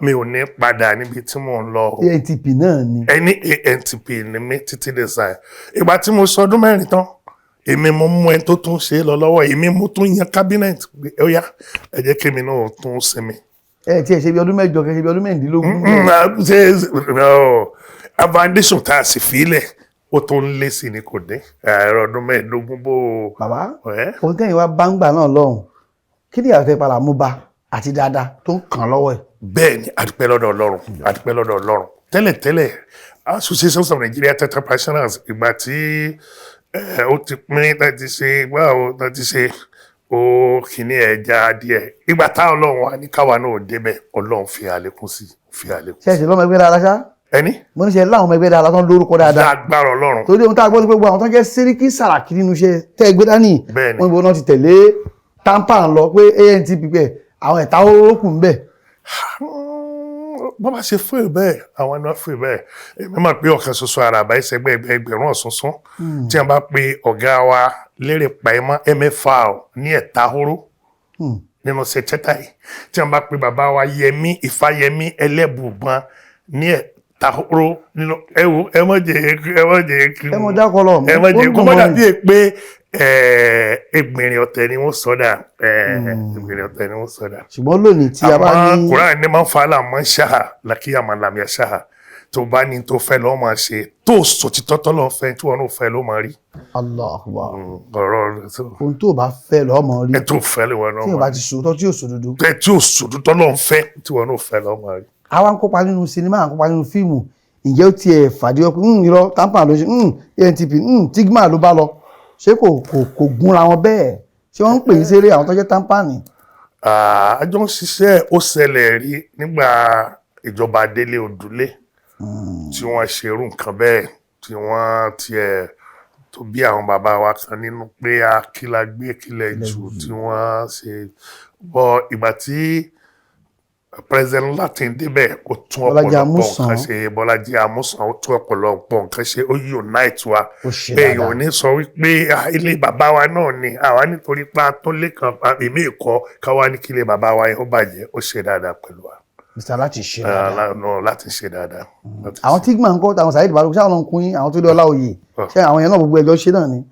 Mi ò ní padà níbi tí mò ń lọ o. ANTP náà ni. Ẹni ANTP ni mí títí dé sáà. Ìgbà tí mo sọ ọdún 4 tán, èmi mo mú ẹni tó tún ṣe é lọ lọ́wọ́, èmi mo tún yan cabinet pé ó yá, ẹ jẹ́ kémi náà tún sinmi. Ẹ tí ẹ ṣe bí ọdún 8, kẹ ṣe bí ọdún 16. Ṣe no, foundation tá a sì fílẹ̀, ó tún ń lé sí ni, kò dín ẹ̀rọ ọdún 15 bó o. Bàbá, Ẹ́? ohun tẹ́yìn wá bá ń gbà náà lọ́hùn, kí ni àtẹ padà mú bá àti dáadáa tó ń kàn lọ́wọ́ ẹ̀? Bẹ́ẹ̀ ni, àdúpẹ́ lọ́dọ̀ Ọlọ́run, àdúpẹ́ lọ́dọ̀ Ọlọ́run. Tẹ́lẹ̀tẹ́lẹ̀, Association of Nigeria Theatre Practitioners, ìgbà tí ó ti pín láti ṣe báwo láti ṣe ó kìíní ẹja díẹ̀, ìgbà tá Ọlọ́run wa ní káwa náà débẹ̀, Ọlọ́run fi àlékún sí, fi àlékún Ṣe é sí. ṣe lọ́mọ ẹgbẹ́ dáadáa ṣá? Ẹni? Mo ní ṣe láwọn ọmọ ẹgbẹ́ dáadáa tó ń lórúkọ dáadáa? Lágbára Ọlọ́run. Torí ohun tá a gbọ́ ni pé gbogbo àwọn tó ń jẹ́ Sẹ́ríkì Sàràkí nínú iṣẹ́ tẹ́ ẹ gbé dání, Bẹ́ẹ̀ni. wọ́n ibo náà ti tẹ̀lé tampa ń lọ pé ANTP pẹ̀ àwọn ẹ̀ta orókù ń bẹ̀. Bọ́n bá ṣe fún ẹ bẹ́ẹ̀, àwọn ẹni wọ́n fún ẹ bẹ́ẹ̀. Èmi máa pé ọ̀kan ṣoṣo àràbà ìṣẹ́gbẹ́ ẹgbẹ̀rún ọ̀sánṣán tí wọ́n bá pe ọ̀gá wa Lérè Pàímọ́ MFR ní ẹ̀ta hóró nínú ṣẹ̀ṣẹ̀tà yìí, tí wọ́n bá pe bàbá wa Yẹmí Ìfáyẹmí Ẹlẹ́bùbọn ní ẹ̀ta hóró nínú, ẹ wo, ẹ mọ̀ jẹ́, ẹ mọ̀ jẹ́ kí Ẹ mọ̀ dákọ̀ lọ. Ẹ mọ̀ jẹ́ kó mọ̀ dàbí pé ẹgbìnrin ọ̀tẹ̀ ni wọ́n sọ̀dà, ẹgbìnrin ọ̀tẹ̀ ni wọ́n sọ̀dà. Ṣùgbọ́n lónìí tí a bá Àmọ́ ní Quran ní máa ń fa àlàmọ́ ṣáà làkìyà máa làmìyà ṣáà, tó bá ní tó fẹ́ lọ́ọ́ máa ṣe, tó sòtítọ́ tọ́lọ́ fẹ́ tí wọn náà fẹ́ ló máa rí. Allah Akbar. Ọ̀rọ̀ tó Ohun tó o bá fẹ́ lọ́ọ́ mọ̀ rí. Ẹ tó fẹ́ lè wọn náà Tí o máa bá ti sòótọ́ tí o sòdodo. rí, ẹ tí ò sòtítọ́ lọ́ọ́ fẹ́ tí wọn náà fẹ́ lọ́ọ́ máa rí. Àwa ń kópa nínú sinimá, à ń kópa nínú fíìmù. Ǹjẹ́ ó tiẹ̀ fàdí ọ pé irọ́ tampa ló ṣe, ANTP, tigma ló bá lọ, ṣé kò gúnra wọn bẹ́ẹ̀? Ṣé wọ́n ń pè é ṣeré àwọn tó jẹ́ tampa ni? Àjọ ń ṣiṣẹ́, ó ṣẹlẹ̀ rí nígbà ìjọba Délé Odùlé tí wọ́n ṣe irú nǹkan bẹ́ẹ̀, tí wọ́n tiẹ̀ tó bí àwọn bàbá wa kan nínú pé a kí la gbé kílẹ̀ jù tí wọ́n ṣe bọ́. Ìgbà tí President Latin débẹ̀, ó tún Bọ́lájí ọ̀pọ̀lọpọ̀ Amúsàn. nǹkan ṣe. Bọ́lájí Amúsàn, ó tún ọ̀pọ̀lọpọ̀ nǹkan ṣe, ó unite wa. Ó ṣe Èèyàn dáadáa. ò ní sọ wípé ilé bàbá wa náà ni àwa nítorí pa tó lé kan èmi ìkọ́ káwa ní kí ilé bàbá wa yẹn ó bàjẹ́. Ó ṣe dáadáa pẹ̀lú wa. Mr. Láti ṣe dáadáa. Láti ṣe dáadáa. Láti Àwọn tigma ń kọ́, àwọn Saheed Balogun, ṣé àwọn ọkùnrin àwọn tó lé ọlá òye, ṣé àwọn yẹn náà gbogbo ẹjọ́ ṣe náà ni?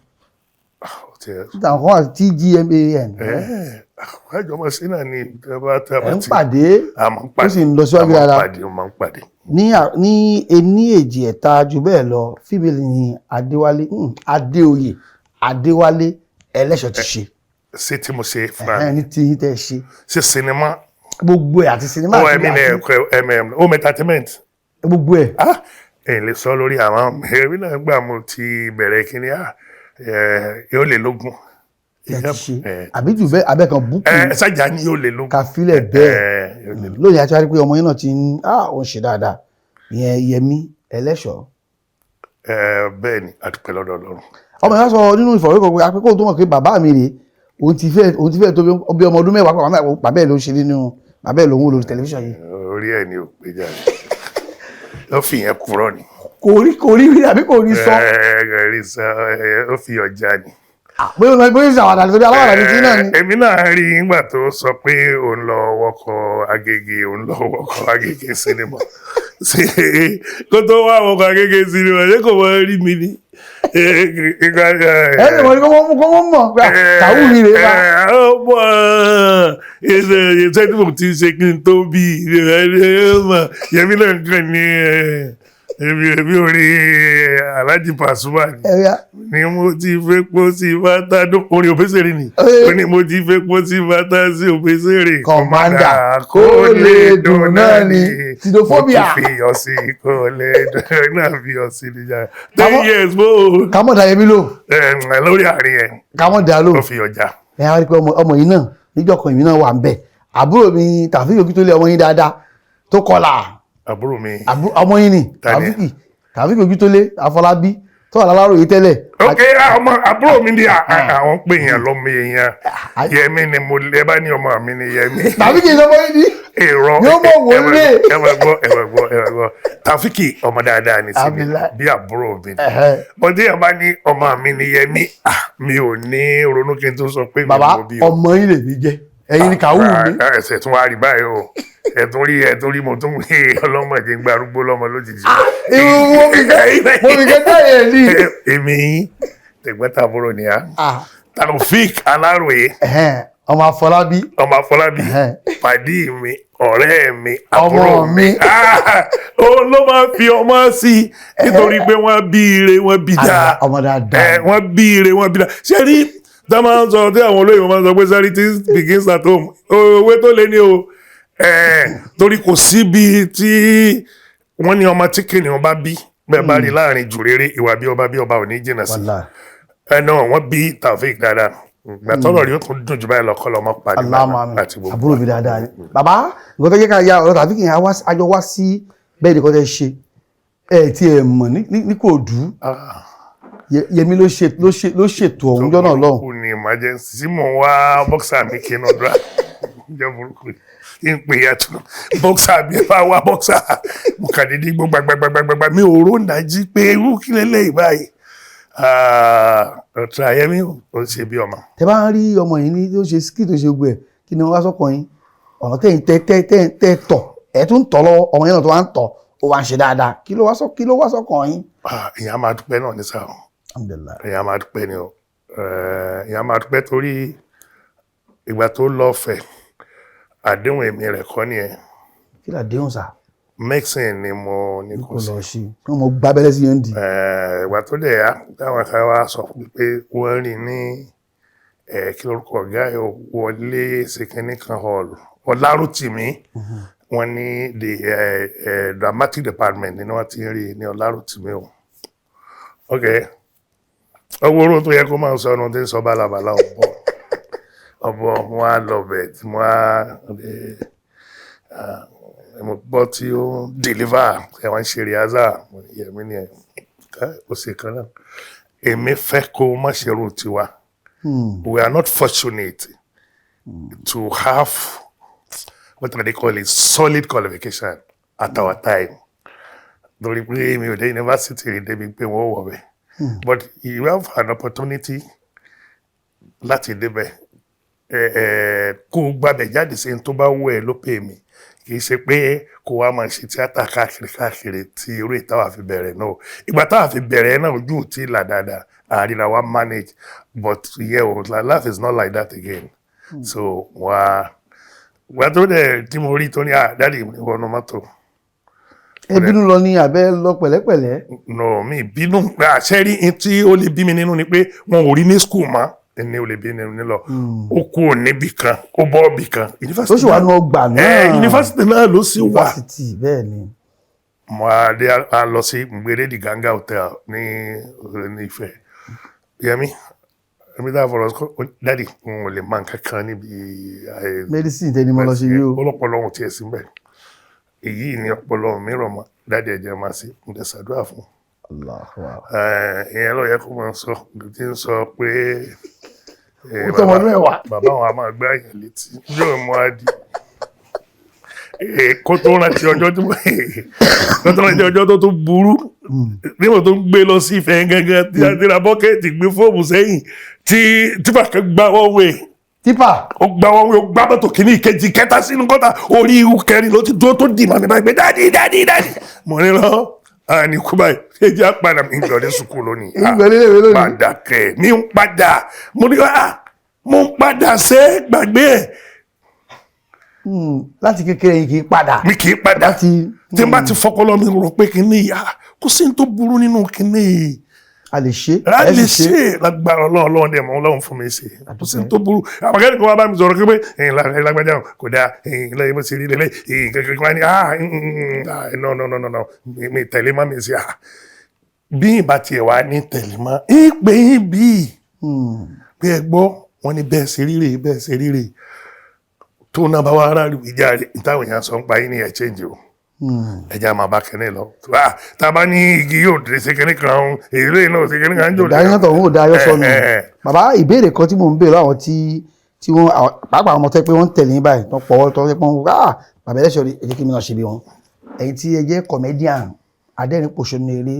Ah, ó ti ẹ̀ Àwọn kan wà TGMAN. ẹ̀ àjọ máa ṣe náà ni tẹ́ bá Ẹ̀ ń ti pàdé. A máa ń pàdé. Ó sì ń lọ síwájú A máa ń dáadáa. pàdé, ó máa ń pàdé. Ní ení, èjì, ẹ̀ta, jù bẹ́ẹ̀ lọ, fíìmù ní Adéwálé, Adéoyè Adéwálé Ẹlẹ́ṣọ̀ ti ṣe. Ṣé tí mo ṣe fúnra mi? Ní tí yín tẹ́ ṣe. Ṣe sinimá? Gbogbo ẹ̀, àti sinimá Ó àti ẹ̀mí ní ẹ̀kọ́ mm Home Entertainment. Gbogbo ẹ̀. Ah, ẹ̀yin lè sọ lórí àwọn èmi náà gbà mo ti bẹ̀rẹ̀ kínní, ah, yóò lé lógún. Tẹ́ ti ṣe àbí jù bẹ́ẹ̀, abẹ́kan búkú. Ẹ ṣájà ni yóò lé lógún. Ká filẹ̀ bẹ́ẹ̀. Ẹ, yóò lé lógún. Lónìí àti wá rí pé ọmọ yín náà ti ń, ah, ó ń ṣe dáadáa, ìyẹn Yẹmí Ẹlẹ́ṣọ̀. Ẹ, bẹ́ẹ̀ ni, a dúpẹ́ lọ́dọ̀ Ọlọ́run. Ọmọ yẹn sọ nínú ìfọ̀rọ̀wérọ̀ pé akẹ́kọ̀ọ́ tó mọ̀ pé bàbá mi rèé, òun ti fẹ́ tó bí ọmọ ọdún 10 pàpà, bàbá ẹ̀ ló ń ṣe nínú, bàbá ẹ̀ ló ń wò lórí tẹlifíṣàn yìí. Orí ẹ̀ ni ò pé jáde, ó fi yẹn kúrò ni. Kò rí rí àbí kò rí sọ? Ẹ ẹ rí sọ, ẹ, ó fi ọjà ni. Bóyá òun bóyá ìṣàwàdà nítorí aláwàdà ní tí náà ni. Èmi náà rí i nígbà tó sọ pé òun lọ wọkọ̀ Agége, òun lọ wọkọ̀ Agége sinimá. Ṣé kó tó wá wọkọ̀ Agége sinimá, ṣé kò mọ rí mi ni? Ẹ lè mọ̀ ní kó mọ̀ mọ̀ pé kàwú mi rèé wá. Ọmọ iṣẹ́ tí mo ti ṣe kí n tó bí Yẹmí náà kàn ní èmi ò rí Alhaji Pasuma ni Ẹ̀yà. Ni mo ti fẹ́ pọ́ sí bàtà dún orin Òbésèré ni. Ó ní mo ti fẹ́ pọ́ sí bàtà sí Òbésèré. Commander, kó lè dùn náà ni. Sidophobia. Mo ti fi iyọ̀ sí, kó lè dùn náà, fi iyọ̀ sí níjà 10 years mo Kámọ̀ dá Yẹmí lò. Ẹ̀, lórí àárín ẹ̀. Kámọ̀ dá lò. Ó fi ọjà. Ẹ á rí pé ọmọ yìí náà, níjọ́ kan èmi náà wà ń bẹ̀, àbúrò mi Tàfíìkì Òkútólé, ọmọ yín dáadáa tó kọlà. Àbúrò mi? Ọmọ yín ni. Ta ni? Tàfíìkì Òkútólé Àfọlábí tó wà láláròyé tẹ́lẹ̀. Ok, ọmọ àbúrò mi ni àwọn pè yàn lọ́mọ èèyàn. Yẹmi ni mo lè bá ní ọmọ mi ni Yẹmi. Tàfíìkì ìsọmọ yín ni. Èrò. Yóò mọ̀ wò lé. Ẹ máa gbọ́, ẹ máa gbọ́, ẹ máa gbọ́, Tàfíkì ọmọ dáadáa ni sí mi. Abdullahi. Bí àbúrò mi ni. Bọ́dé yẹn bá ní ọmọ mi ni Yẹmi, ah, mi ò ní ronú kí n tó sọ pé mi Bàbá, mo bí o. ọmọ yín lèmi jẹ́, ẹ̀yin ni kàwú mi. Ah, ẹsẹ̀ tún wá rí báyìí o, ẹ tún rí, ẹ tún rí, mo tún rí ọlọ́mọdé ń gba arúgbó lọ́mọ lójijì. Irú mo fi kẹ́ táyà ní. Èmi yín tẹ̀gbọ́n-tàbúrò ni a. Taofik Aláròyé. Ọmọ Àfọlábí. Ọmọ Afọlábí, pàdí mi, ọ̀rẹ́ mi, Ọmọ àbúrò mi. Ah, òun ló máa fi ọmọ sí i nítorí pé wọ́n bí ire, wọ́n bí dáa. Ọmọ dáadáa. Ẹ, wọ́n bí ire, wọ́n bí dáa. Ṣé rí tá máa ń sọ tí àwọn olóyìnbó máa ń sọ pé charity begins at home, owó tó lé ní o. Ẹ, torí kò síbi tí wọ́n ní ọmọ tí kìnìún bá bí bẹ́ẹ̀ bá rí láàrin jù rere, ìwà bí ọba bí ọba ò ní jìnnà sí. Wàlá. Ẹ náà wọ́n bí Taofik dáadáa, gbàtọ́rọ̀ rí ó tún dùn jù báyìí lọ kọ́ lọ́mọ pàdé Aláàmà mi. àti gbogbo. Àbúrò mi dáadáa ni bàbá. Nǹkan tó jẹ́ ká ya ọ̀rọ̀ Tàfíìkì yẹn, àjọ wá sí bẹ́ẹ̀ ni kò tẹ́ ṣe ẹ tí ẹ mọ̀ ní Kòòdú. Yẹmí ló ṣètò ọ̀hún jọ́nà lọ́hùn. Burúkú ni emergency tí mò ń wá boxer mi kí n ọdún ìjọ burúkú kí n pè é tún boxer mi, ẹ bá wá boxer. Mo kà dédé gbó gbagbagbagba, mi ò rò dájú pé irú kí lélẹ́yìí báyìí. Ọ̀tún àyẹ̀mí ò ṣe bí ọmọ. Tẹ bá ń rí ọmọ yìí ní tó ṣe ski tó ṣe gbogbo ẹ, kí ni wọ́n wá sọ́kàn yín? Ọ̀nà tẹ̀yìn tẹ́ tẹ́ tẹ́ tẹ́ tọ̀, ẹ̀ tún tọ̀ lọ́wọ́, ọmọ yẹn náà tó wá ń tọ̀, ó wá ń ṣe dáadáa, kí ló wá sọ́kàn yín? Ah, èèyàn máa dúpẹ́ náà ní sáà o. Alhamdulillah. Èèyàn máa dúpẹ́ ni o. Èèyàn máa dúpẹ́ torí ìgbà tó lọ fẹ̀, àdéhùn èmi rẹ̀ kọ́ nìyẹn. Kí ló àdéhùn sà? Medicine ni mo ní kò kó sí. Lọ ṣe kí wọ́n mọ gbábẹ́rẹ́ sí yẹn dì. Ìgbà tó dẹ̀ yá, táwọn kan wá sọ fún mi pé wọ́n rìn ní kí lórúkọ ọ̀gá ẹ̀ wọlé ṣèkínní kan hall, Ọlárùtìmí. Wọ́n ní the dramatic department ni wọ́n ti ń rí ní Ọlárùtìmí o. Ok, owó oró tó yẹ kó máa sọ ọ́nà tí ń sọ bálabàlá, ọ̀bọ ọ̀bọ wọn á lọ bẹ̀ tí wọ́n á mo gbọ́ tí ó ń deliver ẹ̀, wọ́n ń ṣe rehearsal. Mo ní, Yẹmí ni ẹ̀ ó ṣe kan náà, èmi fẹ́ kó o má ṣe irú tiwa. We are not fortunate to have what they call a solid qualification at our time, torí pé mi ò dé university rí débi pé wọ́n wọ̀ bẹ́ẹ̀, but you have an opportunity láti débẹ̀ ẹ ẹ kó o gbàbẹ̀ jáde sí ní tó bá wù ẹ́ ló pè mí. Kì í ṣe pé kó wá máa ṣe tíátà káàkiri káàkiri tí irú ìtawà fi bẹ̀rẹ̀ náà. Ìgbà táwa fi bẹ̀rẹ̀ náà, ojú ò tí ì là dáadáa, àríra wa manage, but yeah, o, life is not like that again. So wá wá tó dẹ̀ tí mo rí tó ní, "Ah, daddy," mo ní wọnú mọ́tò. Ẹ bínú lọ ní abẹ́ lọ pẹ̀lẹ́pẹ̀lẹ́? No, mi bínú. Àṣẹ rí n tí ó lè bí mi nínú ni pé wọn ò rí ní school mọ́ ní, ó lè bí nínú nílọ, ó kú níbì kan, ó bọ́ bì kan. Tó sì wà nù ọgbà náà. Ẹ yunifásitì náà ló sì wà. Yunifásitì, bẹ́ẹ̀ ni. Mo á dé, a lọ sí Ngbèrè di Ganga Hotel ní Ifẹ̀. Yẹmi èmi tá a fọ̀rọ̀ sọ, "Daddy, n ò lè máa nǹkan kan níbi Medicine tẹni mo lọ sí yìí o. Ọlọ́pọlọ ohun tiẹ̀ sí mbẹ̀, èyí ni ọpọlọ mi rọ̀ mọ́. Daddy, ẹ̀jẹ̀ máa ṣe." Mo tẹ̀ ṣàdúrà fún un. Allahu Akbar. Ìyẹn ló yẹ kó máa sọ tí ń sọ pé Ó tọmọ ọdún mẹ́wàá. Bàbá wọn a máa gbá yẹn létí yóò mú adi kó tó rántí ọjọ́ tó kó tó rántí ọjọ́ tó tún burú níwọ̀n tó ń gbé lọ sí Ifẹ̀ gángan tí a ti ra bucket, gbé foam sẹ́yìn, tí tífà kan gbá wọ́n wẹ̀. Tipa. Ó gbá wọ́n wẹ̀, ó gbá mọ́tò kìíní, ìkejì, kẹta sínú kọ́tà. Orí ihu kẹrin ló ti dúró tó dì màmí báyìí pé, "Daddy, daddy, daddy." Mo ní lọ àní kú báyìí, ṣé jẹ́ àpàdà mi lọ ní sùkúl lónìí. Ìgbẹ́ nílé ìwé lónìí. Padà kẹ̀ mi ń padà. Mo ní, ah, mo ń padà ṣe gbàgbé ẹ̀. Láti kékeré yìí kì í padà. Mi kì í padà. Láti Tí n bá ti fọpọlọ mi rò pé kíní yìí, ah, kò sí ní tó burú nínú kíní yìí. A lè ṣe. A Ẹ lè sì ṣe lágbára Ọlọ́run. Ọlọ́run dẹ̀ mọ́, Ọlọ́run fún mi ṣe. Kò sí ní tó burú. Àwọn akẹ́kọ̀ọ́ kan wá bá mi sọ̀rọ̀ pé ẹ̀yìn lágbájá kò dáa, ẹ̀yìn lẹ́yìn bó ṣe rí lélẹ̀, ẹ̀yìn kankan wá ní, ah, ah, no, no, no, no, no, mi tẹ̀lé má mi ṣe. Ah, bí ìbá tiẹ̀ wá ní tẹ̀lé mọ́ ìpè yín bíi pé ẹ gbọ́ wọn ní bẹ́ẹ̀ ṣe ríre, bẹ́ẹ̀ ṣe ríre tó náà bá wá rárá ìjà rẹ̀ ìtàwọn èèyàn sọ ń pa yín ní ẹ̀ change o. Ẹja máa bá kẹ́ni lọ. Tá a bá ní igi yóò dé ṣe kẹ́ni kan, èyí lóye náà ṣe kẹ́ni kan jò. Ìdáyọ̀ tó ń wò dáyọ̀ sọnù. Bàbá, ìbéèrè kan tí mò ń béèrè, àwọn tí wọ́n pàápàá àwọn ọmọ tó yẹ pé wọ́n ń tẹ̀lé yín báyìí, tó pọ̀ tó yẹ pé wọ́n, ah, bàbá ẹlẹ́ṣọ̀ rí, ẹ jẹ́ kí mi náà ṣe bí wọn. Ẹ̀yin tí ẹ jẹ́ comedian, adẹ́rìn pòṣónú eré,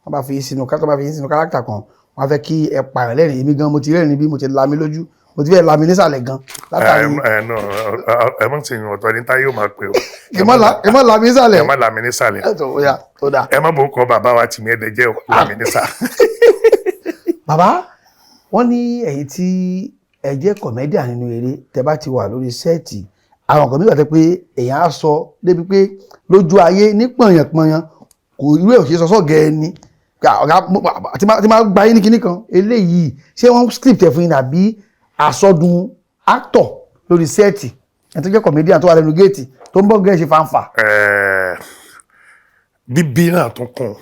wọ́n bá fi yín sínú character kan, wọ́n á fẹ́ kí ẹ pààyàn lẹ́rìn. Èmi gan mo ti rẹ́rìn bí mo ti lami lójú, mo ti fẹ́ lami nísàlẹ̀ gan látàrí. Ẹ ẹ no, ẹ mọ̀ sí ìyẹn, ọ̀tọ̀ ní táyé ò máa pè o. Ẹ má lami nísàlẹ̀. Ẹ má lami nísàlẹ̀. Ẹ tó ó yá tó dáa. Ẹ má bò kọ bàbá wa tìmí ẹ̀dẹ̀ jẹ́ lami nísàlẹ̀. Bàbá, wọ́n ní ẹ̀yin tí ẹ jẹ́ comedian nínú eré, tẹ́ bá ti wà lórí set, àwọn kan mìíràn tẹ́ pé èèyàn á sọ débi pé lójú ayé ní pọ̀nyànpọ̀nyàn kò irú ẹ̀ ò ṣe sọ sọ́gẹ̀ ẹni ọ̀gá tí máa gba yín ní kinní kan eléyìí. Ṣé wọ́n script ẹ̀ fún yín àbí àsọdùn actor lórí set, ẹni tó jẹ́ comedian tó wà lẹ́nu géètì tó ń bọ́ gẹ́ẹ̀ ṣe fanfa? Bíbí náà tún kún.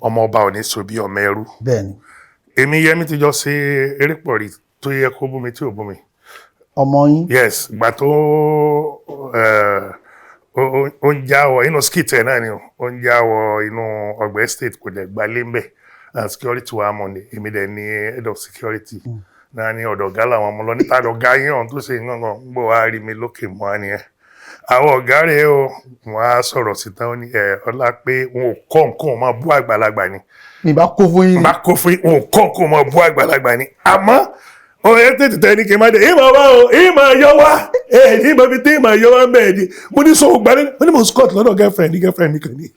Ọmọ ọba ò ní so bí ọmọ ẹrú. Bẹ́ẹ̀ni. Èmi Yẹmi ti jọ ṣe eré pọ̀ rí tó yẹ kó bú mi tí ò bú mi. Ọmọ yín? Yes, ìgbà tó ó ń jáwọ́ inú skit ẹ̀ náà ni ó ń jáwọ́ inú ọgbà estate, kò dẹ̀ gbalé ńbẹ̀, and security wa mọ̀ ní èmi dẹ̀ ní head of security náà ní ọ̀dọ̀ ọ̀gá làwọn ọmọ lọ níta ọ̀gá yín ọ̀hún tó ṣe ngàngàn ń gbọ́ wá rí mi lókè mọ́ á nìyẹn àwọn ọ̀gá rẹ̀ o. Wọ́n á sọ̀rọ̀ síta, ó ní ẹ̀ ọlá pé wọn ò kọ́ nǹkan máa bú àgbàlagbà ni. Mi bá kó fún yín. Bá kó fún yín, wọn ò kọ́ nǹkan máa bú àgbàlagbà ni, àmọ́ òye tètè tẹ ní kí n má dé ìmọ̀ wá o, ìmọ̀ yọ wá ẹ̀ ní ìmọ̀ fi tí ìmọ̀ yọ wá bẹ́ẹ̀ ni. Mo ní sọ gbálẹ́, mo ní mo scott lọ́dọ̀ girlfriend girlfriend mi kàn ní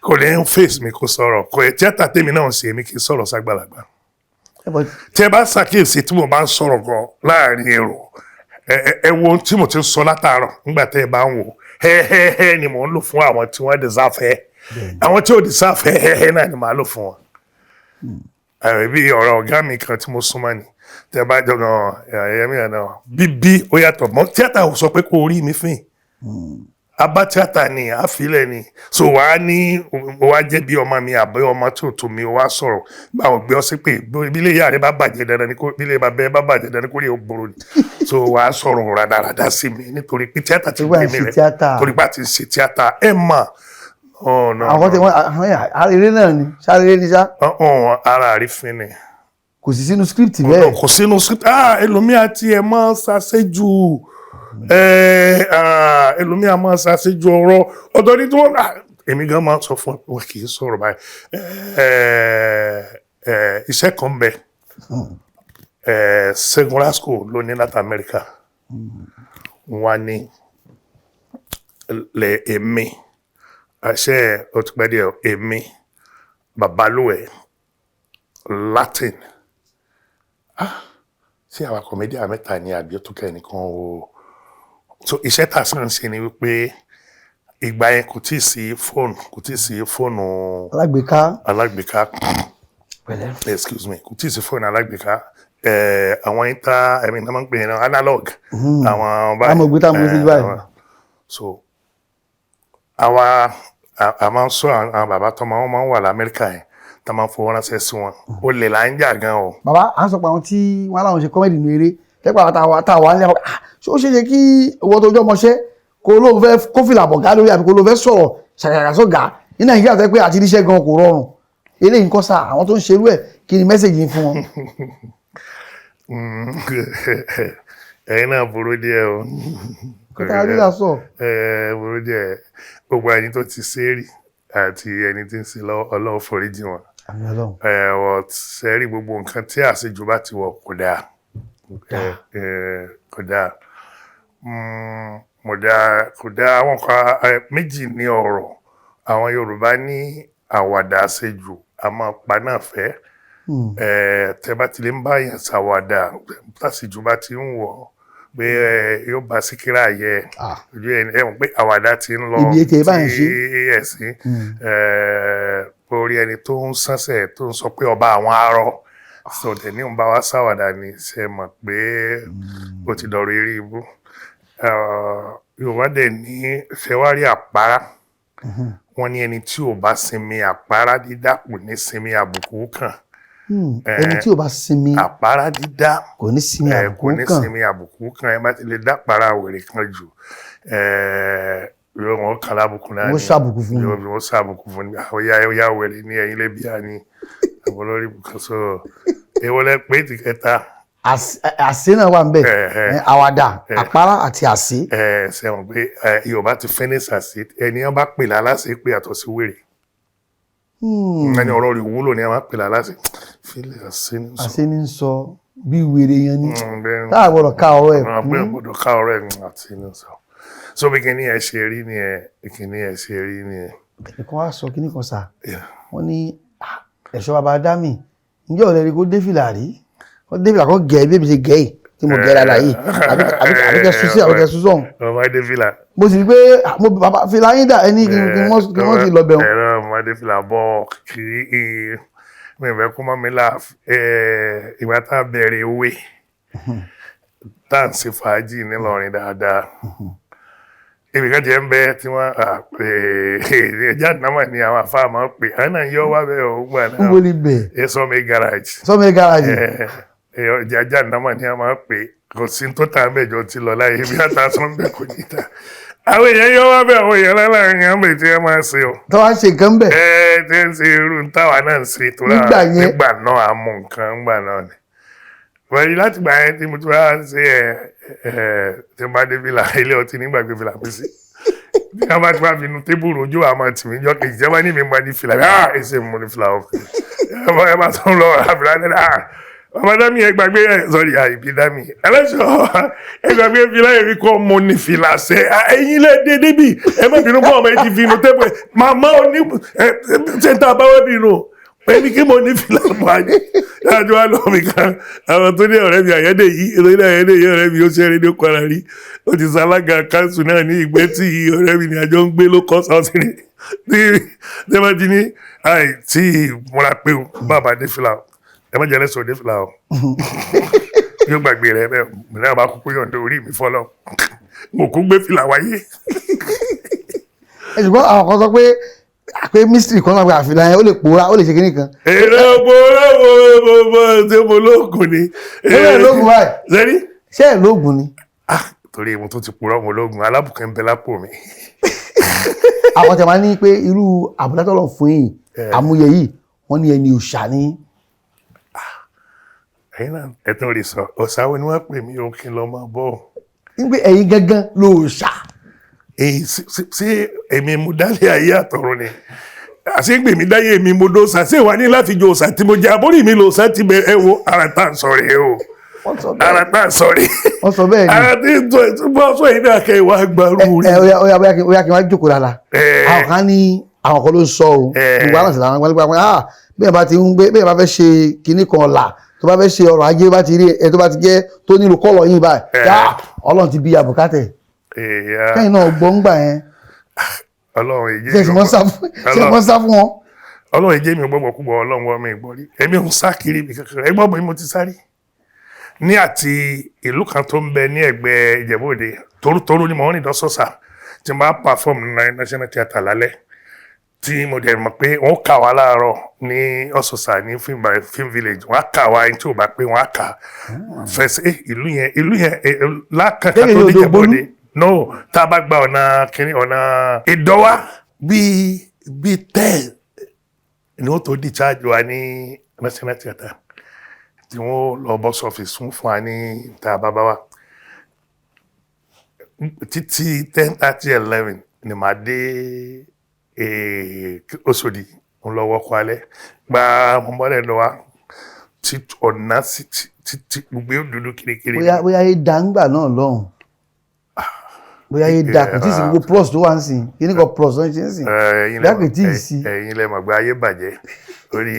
kò lè ń face mi kò sọ̀rọ̀ kò ẹ̀. Tíátà tèmi náà ń ṣe, èmi kì í sọ̀rọ̀ ságbàlagbà. Tí ẹ bá ṣàkíyèsí tí mo bá ń sọ̀rọ̀ gan láàrin èrò, ẹ wo ohun tí mo ti ń sọ látàárọ̀ nígbà tẹ́ ẹ bá ń wò, hẹ́hẹ́hẹ́ ni mò ń lò fún àwọn tí wọ́n deserve ẹ. Àwọn tí ò deserve hẹ́hẹ́hẹ́ náà ni màá lò fún wọn. Bí ọ̀rọ̀ ọ̀gá mi kan tí mo súnmọ́ ni tẹ́ bá jọ gan ẹ̀yẹ́mí ẹ̀ náà bíbí ó yàtọ̀ mọ́ tíátà. Ò sọ pé kó rí mi fín abá tíátà ni àfilẹ̀ ni, so wàá ní wàá jẹ́ bí ọmọ mi àbẹ́ ọmọ tí ò tó mi, wàá sọ̀rọ̀ báwọn gbé ọ sí pé bí ilé ìyá rẹ bá bàjẹ́ dandan ni kó bí ilé bàbá ẹ bá bàjẹ́ dandan ni kó rí o gbòòrò ni. So wàá sọ̀rọ̀ rádaràda sí mi nítorí pé tíátà ti Torí pé à gbé ń mi ṣe rẹ tíátà. Torí pé a ti ń ṣe tíátà ẹ mà ọ̀nà. Àwọn tí wọ́n eré náà ni sáré ní sá. Ọ̀hún ara àrífín ni. Kò sí sínú script bẹ́ẹ̀. Kò sínú script. Ah, ẹlòmíà tí ẹ máa ń ṣàṣejù ẹ, ah, ẹlòmíà máa ń ṣàṣejù ọ̀rọ̀ ọ̀dọ̀ ní tí wọ́n, ah, èmi gan máa ń sọ fún wọn kì í sọ̀rọ̀ báyìí. Ẹ ẹ iṣẹ́ kan bẹ ẹ, Ṣẹ́gun Rasco ló ní láti Amẹ́ríkà, wọ́n á ní Lẹ èmi àṣẹ ó ti pẹ́ díẹ̀ o, èmi Babalúwẹ̀ Latin, ah, sí àwa comedian mẹ́ta ni àbí ó tún kẹ́ ẹnìkan o. So iṣẹ́ tá a sì ń ṣe ni wípé ìgbà yẹn kò tíì sí fóònù, kò tíì sí fóònù alágbèéká. Alágbèéká. Pẹ̀lẹ́. Excuse me, kò tíì sí fóònù alágbèéká. Àwọn inter, I mean, wọ́n máa ń pè é ní analog, àwọn báyìí. Àmọ́ ògbé tá a mú sí báyìí. So àwa a máa ń sọ àwọn bàbá tó máa, wọ́n máa ń wà lamẹ́ríkà yẹn, tá a máa ń fowó ránṣẹ́ sí wọn. Ó lè là ń jà gan o. Bàbá, à ń sọ pé àwọn tí wọn láwọn ṣe comedy nínú eré tẹ́pẹ́ àwọn táwa ń lé, ah, ṣé ó ṣeé ṣe kí owó tó jọ́ ọmọṣẹ́ kó lóun fẹ́ kó fìlà bọ̀gá lórí, àbí kó lóun fẹ́ sọ̀rọ̀ ṣàkàṣàkà sọ̀gá ní Nàìjíríà tẹ́ pé àti iṣẹ́ gan kò rọrùn? Eléyìí ń kọ́ sá, àwọn tó ń ṣerú ẹ̀, kí ni message yín fún wọn? Ẹ̀yin náà burú díẹ̀ o. Kọ́tà rírà sọ. Ẹ burú díẹ̀. Gbogbo ẹni tó ti ṣe é rí àti ẹni tí ń ṣe lọ́wọ́, Ọlọ́run foríjì wọn. Àmín Ọlọ́run. Ẹ wọ́n ṣe rí gbogbo nǹkan tí àṣejù bá ti wọ̀ kò dáa. Ẹ kò dáa. Kò dáa, kò dáa. Àwọn nǹkan méjì ní ọ̀rọ̀ àwọn Yorùbá ní: àwàdà àṣejù a máa pa náà fẹ́. Tẹ bá ti lè ń bá yẹn ṣàwàdà, tàṣejù bá ti ń wọ̀ pé yóò bá síkírà yẹ ojú ẹ, ẹ mọ̀ pé àwàdà ti ń lọ Ibi ètè bá ń ṣe. tí ẹ̀sìn orí ẹni tó ń sánsẹ̀ tó ń sọ pé ọba àwọn arọ so tẹ̀ ní òun bá wa ṣàwàdà ni, ṣe mọ̀ pé ó ti dọ̀rọ̀ eré ibú. Yorùbá dẹ̀ ní ṣẹwárí àpárá, wọ́n ní ẹni tí ò bá sinmi àpárá dídá kò ní sinmi àbùkù kàn. Ẹni tí ò bá sinmi àpárá dídá kò ní sinmi ẹ àbùkù kò ní kàn. Sinmi àbùkù kan. Ẹ bá ti lè dápara wèrè kan jù, yóò wọn kàn lábùkù náà. Wọ́n ṣàbùkù fún Yóò un. Wọ́n ṣàbùkù fún mi, àwọn ya wèrè ní ẹ̀yìn lẹ́bí á ní àwọn olórí kan. So èwo lẹ pé ti kẹta? Àsé náà wà ń bẹ̀. Àwàdà, àpárá àti àsé. Ẹ sẹ́wọ̀n pé Yorùbá ti fẹ́ ní sàṣẹ, ẹni wọn bá pè lálásè pé àtọ̀ sí wèrè, ẹni ọ̀rọ̀ rẹ̀ wúlò ni a máa pè lálásè fílẹ̀ àṣẹ ní sọ. Àsé ní ń sọ bí wèrè yẹn ni Bẹ́ẹ̀ ni. Tá a gbọ́dọ̀ ká ọ̀rọ̀ ẹ̀ Àwọn pé kún. Gbọ́dọ̀ ká ọ̀rọ̀ ẹ̀ àti ní sọ. So bí kíní ẹ ṣe rí ni ẹ, kíní ẹ ṣe rí ni ẹ. Ẹnìkan wá sọ kíní kan sà, wọ́n ní, "Ah, ẹ̀ṣọ́ bàbá dámì, ǹjẹ́ ọ̀rẹ́ rí kó dé fìlà rí, kó dé fìlà, kó gẹ̀ bí èmi ṣe gẹ̀ yìí tí mo gẹ̀ dáadáa yìí, àbí kẹ́ sún sí, àbí kẹ́ sún sọ̀hún?" Ọmọdé fìlà. Mo sì rí pé, ah, mo bàbá fìlà yín dà, ẹni kí wọ́n sì lọ bẹ̀rù. Ẹ̀rọ ọmọdé fìlà bọ̀ kí mi ò fẹ́ kó mọ́ mi lá. Ìgbà tá a bẹ̀rẹ̀ ewé tá à ń ṣe fàájì nílọrin dáadáa, ibì kan jẹ́ ń bẹ tí wọ́n ẹja nàmà ni àwọn àfáà máa ń pè, àwọn náà yọ wá bẹ́ẹ̀ ò gbà Ń náà. wo ni bẹ̀? Sọmi garage. Sọmi garage. Ọjà ajá nàmà ni a máa ń pè. Kò sí tó tà ń bẹ̀ jọ ti lọ láyé bí ata sọ ń bẹ̀ kò ní ta. Àwọn èèyàn yọ wá bẹ̀, àwọn èèyàn lálárin àwọn èèyàn tí wọ́n máa ń ṣe o. Tó wá ń ṣe nǹkan bẹ̀. Ẹ tí ń ṣe irú táwa náà ń ṣe tó Nígbà yẹn. Nígbà náà a mú nǹkan nígbà náà ni wọ́n yí láti gbà yẹn tí mo ti wá ṣe ẹ ẹ tí mo bá dé fìlà ilé ọtí nígbà gbé fìlà mi sí, tí wọ́n bá ti wá fi nu tébùrù ojú àmọ́ tì mí jọ kejì tí wọ́n bá ní mi mọ ní fìlà, ah, èsì mo ní fìlà ọkọ ẹ bá tún lọ àfìlà ní, ah, bàbá dami, ẹ gbàgbé ẹ, sọrí àìbí dami ẹlẹ́sọ̀, ẹ gbàgbé fìlà yẹn kọ́, mo ní fìlà ṣe ẹ̀yin lẹ́ dé débi, ẹ má bínú fún ọmọ ẹ ti fi inú tébù ẹ màmá oní ẹ ṣe ń ta báwẹ́ bínú èmi kí mo ní fìlà mọ́ àjẹ́ láti wá lọ mi kan. Àwọn tó ní ọ̀rẹ́ mi àyẹ́dẹ̀ yìí, tó ní àyẹ́dẹ̀ yìí, ọ̀rẹ́ mi ó ṣe rédíò Kwara rí, ó ti ṣalága káńsù náà ní ìgbẹ́ tí ọ̀rẹ́ mi ní àjọ ń gbé ló kọ́ sáwọ́sì ní tí tí wọ́n ti ní àì tí múra pé o bàbá dé fìlà o, ẹ má jẹ́ lẹ́sọ̀ dé fìlà o, yóò gbàgbé rẹ bẹ́ẹ̀. Mi náà bá kúkú yọ̀ǹda orí mi fọlọ́, mo kú gbé fìlà wáyé. Ẹ ṣùgbọ́n àwọn kan sọ pé mystery kan náà pé àfìlà yẹn ó lè pòórá, ó lè ṣe kíní kan. Èrè ọgbọ́n ọgbọ́n tí mo lóògùn ni. Ó lè lóògùn báyìí. Sẹ́rí. Ṣé ẹ̀ lóògùn ni? Ah, torí mo tó ti purọ́, mo lóògùn alábùkún ń bẹ lápò mi. Àwọn tẹ̀ máa ní pé irú àbúdá tọ́lọ̀ fún yìí, àmúyẹ yìí, wọ́n ní ẹni òòṣà ní. Ẹ̀yin náà ẹ tún rí sọ, ọ̀sáwọ́ ni wọ́n pè mí o, kí n lọ máa bọ̀. Wípé ẹ̀yin gangan lòòṣà. Èyí sí èmi mo dálé ayé àtọ̀run ni àṣegbè mi dáyé mi mo dóòsà ṣé wà ní láti jo òòsà tí mo jẹ àbórí mi lòòsà ti bẹ. Ẹ wo ara tá à ń sọ rèé o. Wọ́n sọ bẹ́ẹ̀. Ara tá a sọ rí. Wọ́n sọ bẹ́ẹ̀ ni. Ara tí ń tọ́ ẹ̀ tí bọ́ sọ yìí náà kẹ́ ìwà gbàrú rí. Ẹ oya oya, bóyá kí n wá jókòó dáadáa. Àwọn kan ní àwọn kan ló ń sọ o. Gbogbo àwọn àṣìlá àwọn gbàgbé, ah, bẹ́ẹ̀ bá ti ń gbé, bẹ́ẹ̀ bá fẹ́ ṣe kinní kan là, tó bá fẹ́ ṣe ọrọ̀ ajé, bá ti rí ẹ tó bá ti jẹ́ tó nílò kọ́lọ̀ yín báyìí, yá Ọlọ́run ti bí abùkátẹ̀. Èèyàn. Kẹ́yìn náà gbọ́ ń gbà yẹn. Ọlọ́run èyí. Ṣe ṣe wọ́n sá fún wọn? Ọlọ́run èjé mi gbọ́gbọ́ kúgbọ́, Ọlọ́run wọ́n mi gbọ́ rí. Èmi ń sá kiri mi kankan, ẹgbọ́n mi mo ti sáré ní àti ìlú kan tó ń bẹ ní ẹ̀gbẹ́ Ìjẹ̀bú-Òde. Torútorú ni mo ń rìn dọ́sọ̀sà tí mo bá perform ní National Theatre lálẹ́, tí mo dẹ̀ mọ̀ pé wọ́n kà wá láàárọ̀ ní Ọ̀sọ̀sà ní film by Film Village. Wọ́n á kà wá, ẹni tí ò bá pé wọ́n á kà fẹsẹ̀ ìlú yẹn lákàkà Gẹ́gẹ́ tó bí dé odò Ìjẹ̀bú-Òde. No, tá a bá gba ọ̀nà kínní, ọ̀nà Ìdọ́wà, bíi 10 ni wọ́n tó discharge wa ní National Theatre, tí wọ́n lọ box office fún wa ní ìta bàbá wa títí 10:30, 11 ni màá dé Òṣòdì. Ń lọ wọkọ̀ alẹ́ gba mọ́lẹ̀ lọ wa tí ọ̀nà sí tí gbogbo yóò dúdú kirikiri. Bóyá yé da ńgbà náà lọ́hùn, bóyá yé da, kò tí ì sí gbogbo plus tó wà ń sìn, kíní kan plus tó ń ṣe ń sìn. Ẹ̀yin lẹ Bóyá kò tí ì sí. Ẹ̀yin lẹ mọ̀ pé ayé bàjẹ́ orí,